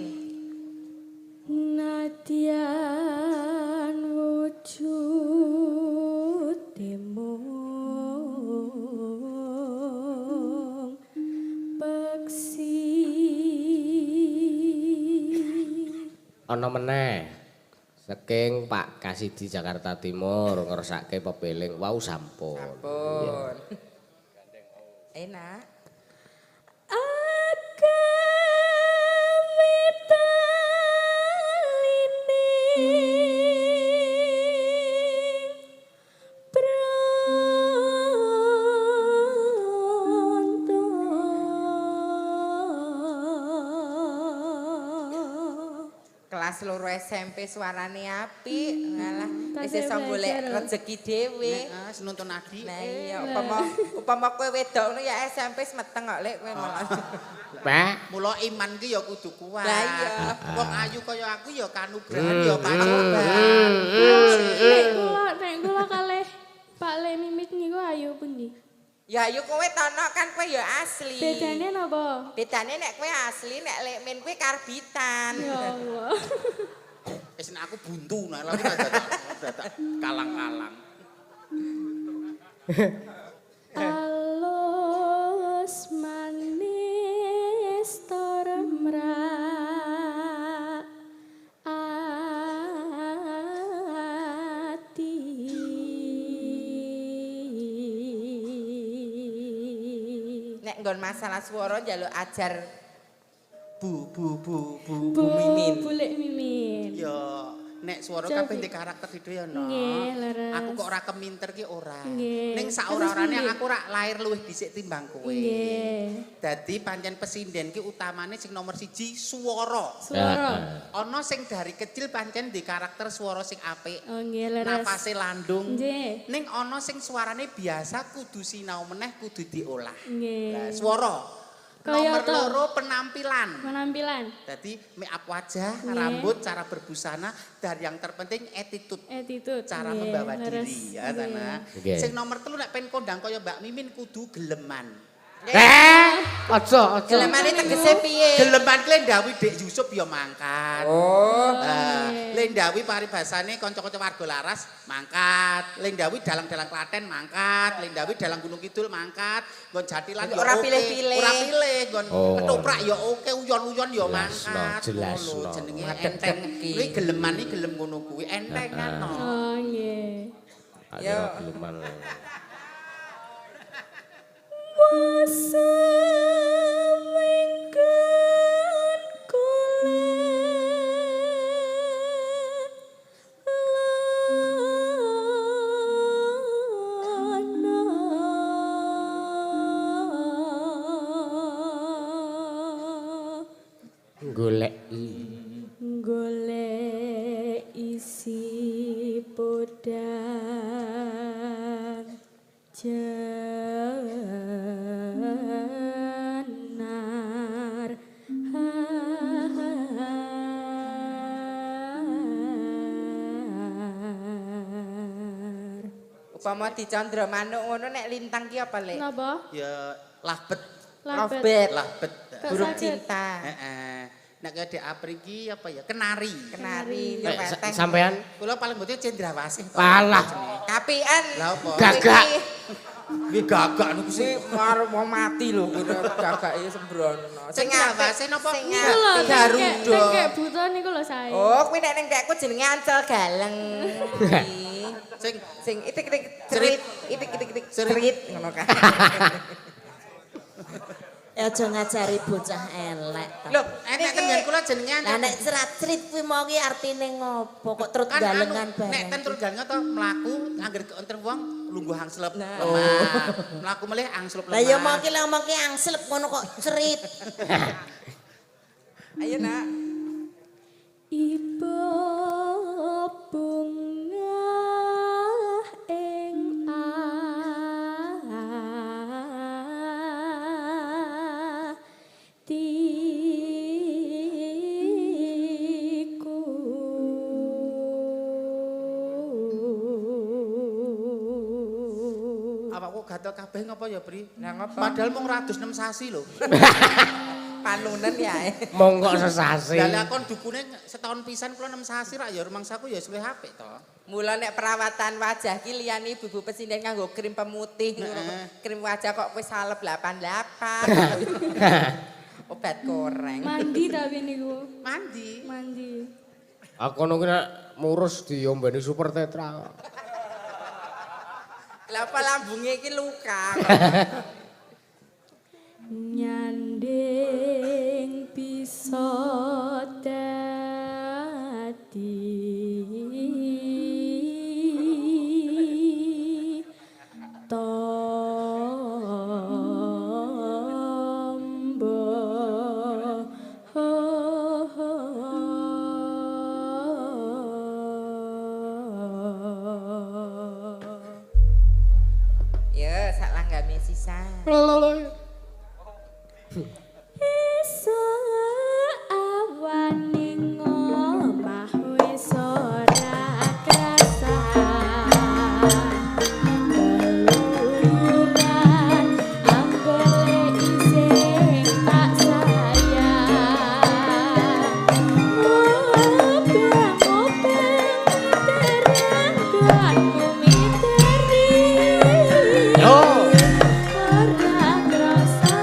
Nadyan wujude mung peksi. Ana meneh saking Pak Kasidi Jakarta Timur ngersake pepeling wau sampun. Sampun. Enak. Kelas 2 SMP suarane apik, ngalah wis iso golek rejeki dhewe. Heeh, nuntun adike. Lah iya, upama kowe wedok ngono ya SMP wis meteng kok lek kowe malah. Pak, Mula iman ki ya kudu kuat. Lah iya. Wong ayu kaya aku ya kanugrahan ya pacoban. Nek kula kalih Pak Le Mimit niku ayu pundi? Ya ayu kowe tono kan kowe ya asli. Bedane napa? Bedane nek kowe asli, nek Lek Min kowe karbitan. Ya Allah. Wis nek aku buntu nek aku dadak kalang-kalang. Alus manis tur mrak ati. Nek nggon masalah swara njaluk ajar Bu bu bu bu Bu Mimin. Bulek Mimin. Ya nek swara Cobi. kabeh ndek karakter dhewe ya no. Nggih, leres. Aku kok ora keminter ki ora. Nggih. Ning saora-orane aku ora lahir luwih dhisik timbang kowe. Nggih. Dadi pancen pesinden ki utamane sing nomor 1 swara. Swara. Ana sing dari kecil pancen di karakter swara sing apik. Oh nggih, leres. Napase landung. Nggih. Ning ana sing suarane biasa kudu sinau meneh kudu diolah. Nggih. Lah swara. Kaya Nomor to. loro penampilan. Penampilan. Jadi make up wajah, Nggih. rambut, cara berbusana, dan yang terpenting attitude. Attitude. Cara Nggih, membawa leres. diri ya tanah. Nggih. Sing nomor 3 nek pengen kondang kaya Mbak Mimin kudu geleman. Aja, aja. Gelemane tegese piye? Geleman ki lendawi Dek Yusuf ya mangkat. Oh. Lendawi paribasane kanca-kanca warga Laras mangkat. Lendawi dalang-dalang Klaten mangkat, lendawi dalang Gunung Kidul mangkat, nggon Jatilan ya Ora oke. pilih-pilih. Ora pilih, nggon Oh. ketoprak ya oke, uyon-uyon ya Jelasno, mangkat. jelasno. Ngono jenenge Madeg enteng. iki. Kuwi geleman iki gelem ngono kuwi, entengan no. Oh nggih. Tak kira geleman. Wasamengken kula lana. Goleki. Golek isi podang jenar har. Upama dicandra manuk ngono nek lintang ki apa, Lek? Napa? Ya lahbet, Lovebird. lahbet. Kok Burung saged? cinta. Heeh. Nek kaya Dek Apri ki apa ya? Kenari. Kenari, yo weteng. Sampean Kula paling mboten cendrawasih. Alah. Kapian. Lah apa? Gagak. Kuwi gagak niku sing Kuwi arep mau mati lho kuwi gagake sembrono. Sing Cendrawasih napa? Sing Niku lho, apik. Garuda. Tengkek buta niku lho sae. Oh, kuwi nek ning dekku jenenge ancel galeng. Sing Sing itik-itik cerit, itik-itik cerit ngono kae. Aja ngajari bocah elek ta. Lho, enek tenggen kula jenenge Lah nek cerat-cerit kuwi mau ki artine ngopo kok trut kan galengan anu, bareng. Nek ten trut galengan to mlaku angger enten wong lungguh angslep lemah. Mlaku melih angslep lemah. Lah ya mau ki lek ngomong ki angslep ngono kok cerit. Ayo nak. Ibu bungah ing atiku. Awakku gatel kabeh ngopo ya, Pri? Lah ngopo? Padahal mung 106 sasi lho. Panunen ya. Mongko sesasi. Lah kon dukune setahun pisan kula 6 sasi rak ya rumangsaku ya luwih apik to. Mula nek perawatan wajah ki liyane ibu-ibu pesinden nganggo krim pemutih ngono. Krim wajah kok wis salep 88. Obat koreng. Mandi tapi niku. Mandi. Mandi. Aku ngono ki nek murus diombeni super tetra. Lah apa lambunge iki luka. Nyanding bisa dadi tombo. Ya, sak langgame sisa. Esuk awane ngomah wis ora krasa. Keluyuran ambele isih tak sayang. Obeng-obeng terangkanku miteri. Yo. Ora krasa.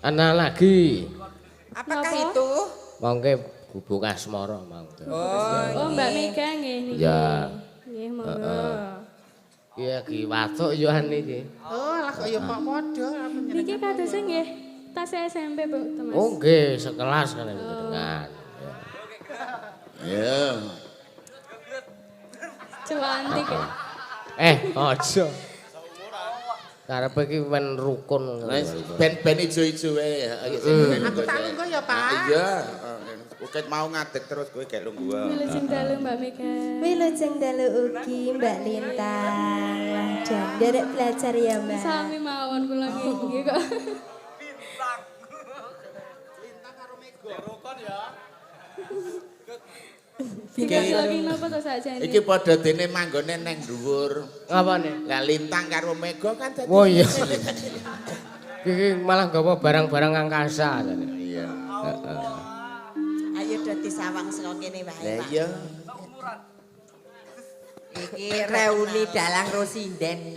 Ana lagi. Apakah itu? Mongke Gubuk Asmara monggo. Oh, Mbak Mega nggih niki. Ya. Nggih, monggo. Iya ki watuk yo an iki. Oh, lah kok ya kok padha aku nyeneng. Niki kadose nggih tas SMP, Bu, Mas. Oh nggih, sekelas kan dengan. Ya. Cuantik ya. Aja. Karepe iki men rukun. Ben-ben ijo-ijo wae. Aku tak lungguh ya, Pak. Iya. Uket mau ngadeg terus kowe gek lungguh. Wilujeng dalu Mbak Mega. Wilujeng dalu ugi Mbak Lintang. Wah, jan nderek belajar ya, Mbak. Sami mawon kula nggih kok. Lintang. Lintang karo Mega. Rukun ya. Iki napa to sakjane? Iki padha dene manggone neng dhuwur. Ngapane? Lah Lintang karo Mega kan dadi. Oh iya. Iki malah nggawa barang-barang angkasa. Iya. Heeh. Ayo do disawang saka kene wae, Lah Pak. iya. Iki reuni dalang Rosinden.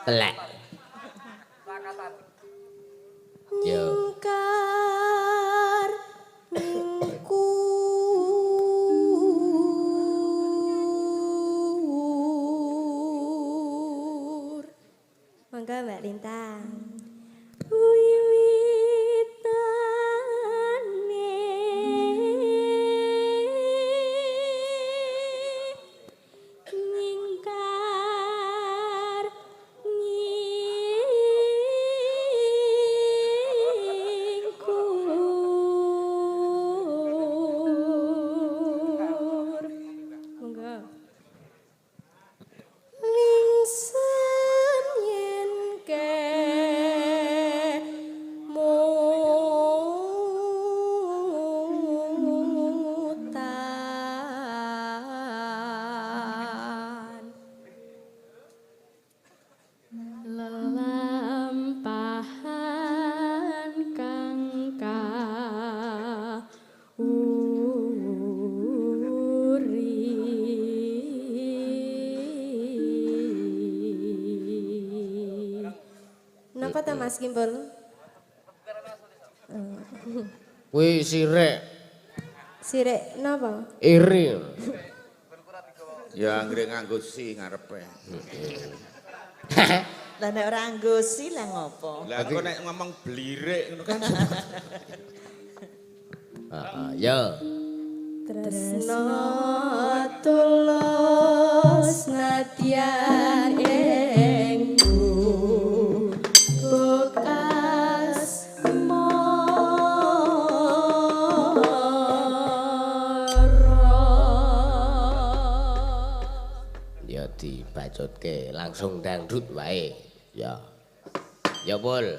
Telek. Yo. Nyingkar nyingkur. Monggo Mbak Lintang. Wiwitane nyingkar nyingkur. Monggo. Lingsen yen kemutan. Lelampahan kang kauri. Napa ta Mas Kimpul? Kuwi sirek Sirek napa? iri. Ya anggere nganggo si ngarepe. Lah nek ora nganggo si lah ngopo? Lah engko nek ngomong blirik ngono kan. Heeh, yo. Tresno tulus nadyan ing gubuk asmara. Ya dibacutke langsung dangdut wae. Ya. Ya, Pul.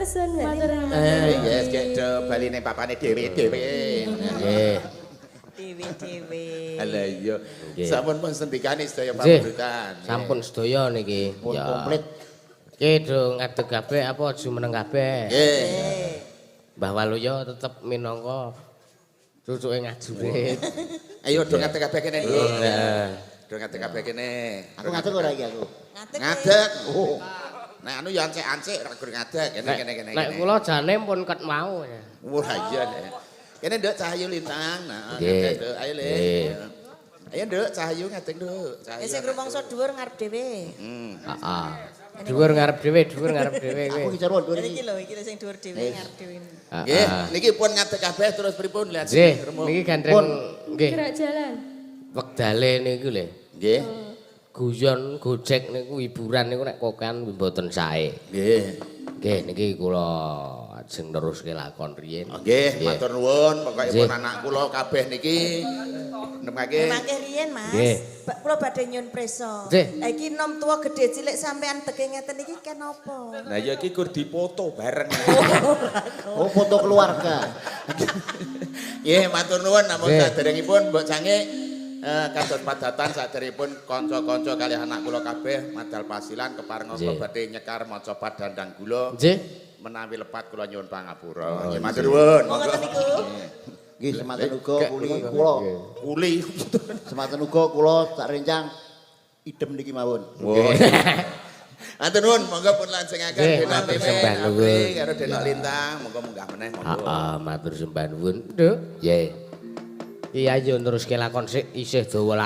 Matur suwun Mbak Matur Lintang. nuwun. Yes, gek do bali ning papane dhewe-dhewe. Nggih. Dewe-dewe. Lah iya. Nggih. Sampun pun sendikane sedaya Nggih. pamundhutan. Sampun sedaya niki. Pun komplit. Ki do ngadeg kabeh apa jumeneng kabeh. Nggih. Mbah Waluyo tetep minangka cucuke ngajurit. Ayo do ngadeg kabeh kene. Heeh. Do ngadeg kabeh kene. Aku ngadeg ora iki aku. Ngadeg. Ngadeg. Oh. Nek anu ya ancik-ancik ra gur ngadeg. Kene Nek kene kene. nek kula jane pun ket mau. Wah iya nek. Kene Nduk Cahayu Lintang. Nah, Nggih. ngadeg Nduk. Ayo Le. Nggih. Ayo Nduk Cahayu ngadeg Nduk. Cahayu. Eh sing rumangsa dhuwur ngarep dhewe. Heeh. Dhuwur ngarep dhewe, dhuwur ngarep dhewe kowe. Aku iki jarwo dhuwur Iki iki. lho, iki lho sing dhuwur dhewe ngarep dhewe. Nggih, niki pun ngadeg kabeh terus pripun lihat Nggih, niki gandreng nggih Gerak jalan. wektale niku lho. Nggih. Guyon gojek niku hiburan niku nek kokean mboten sae. Nggih. Nggih niki kula ajeng neruske lakon riyin. Nggih, matur nuwun pokokipun Nggih. anak kula kabeh niki nemake Mangke riyen, Mas. Nggih. Kula badhe nyun preso. Nggih. Lah iki nom tuwa gedhe cilik sampean teke ngeten iki kenapa? Nah ya iki kur dipoto bareng. Oh, foto keluarga. Nggih, matur nuwun namung Nggih. saderengipun Mbok Cange kados padatan saderengipun kanca-kanca kalih anak kula kabeh madal pasilan keparenga Nggih. badhe nyekar maca padandang gula. Nggih. Menawi lepat kula nyuwun pangapura. Oh, Nggih, nggih. matur nuwun. Monggo Monggo. niku. Nggih, semanten uga kuli kula. Kuli. Semanten uga kula tak rencang idem niki mawon. Nggih. Matur nuwun, monggo pun lajengaken Nggih, Denok matur Mimin, sembah Apri nuwun. karo Denok Lintang, monggo munggah meneh monggo. Heeh, matur sembah nuwun. Nduk. Nggih. Iya ayo neruske lakon sik isih dawa.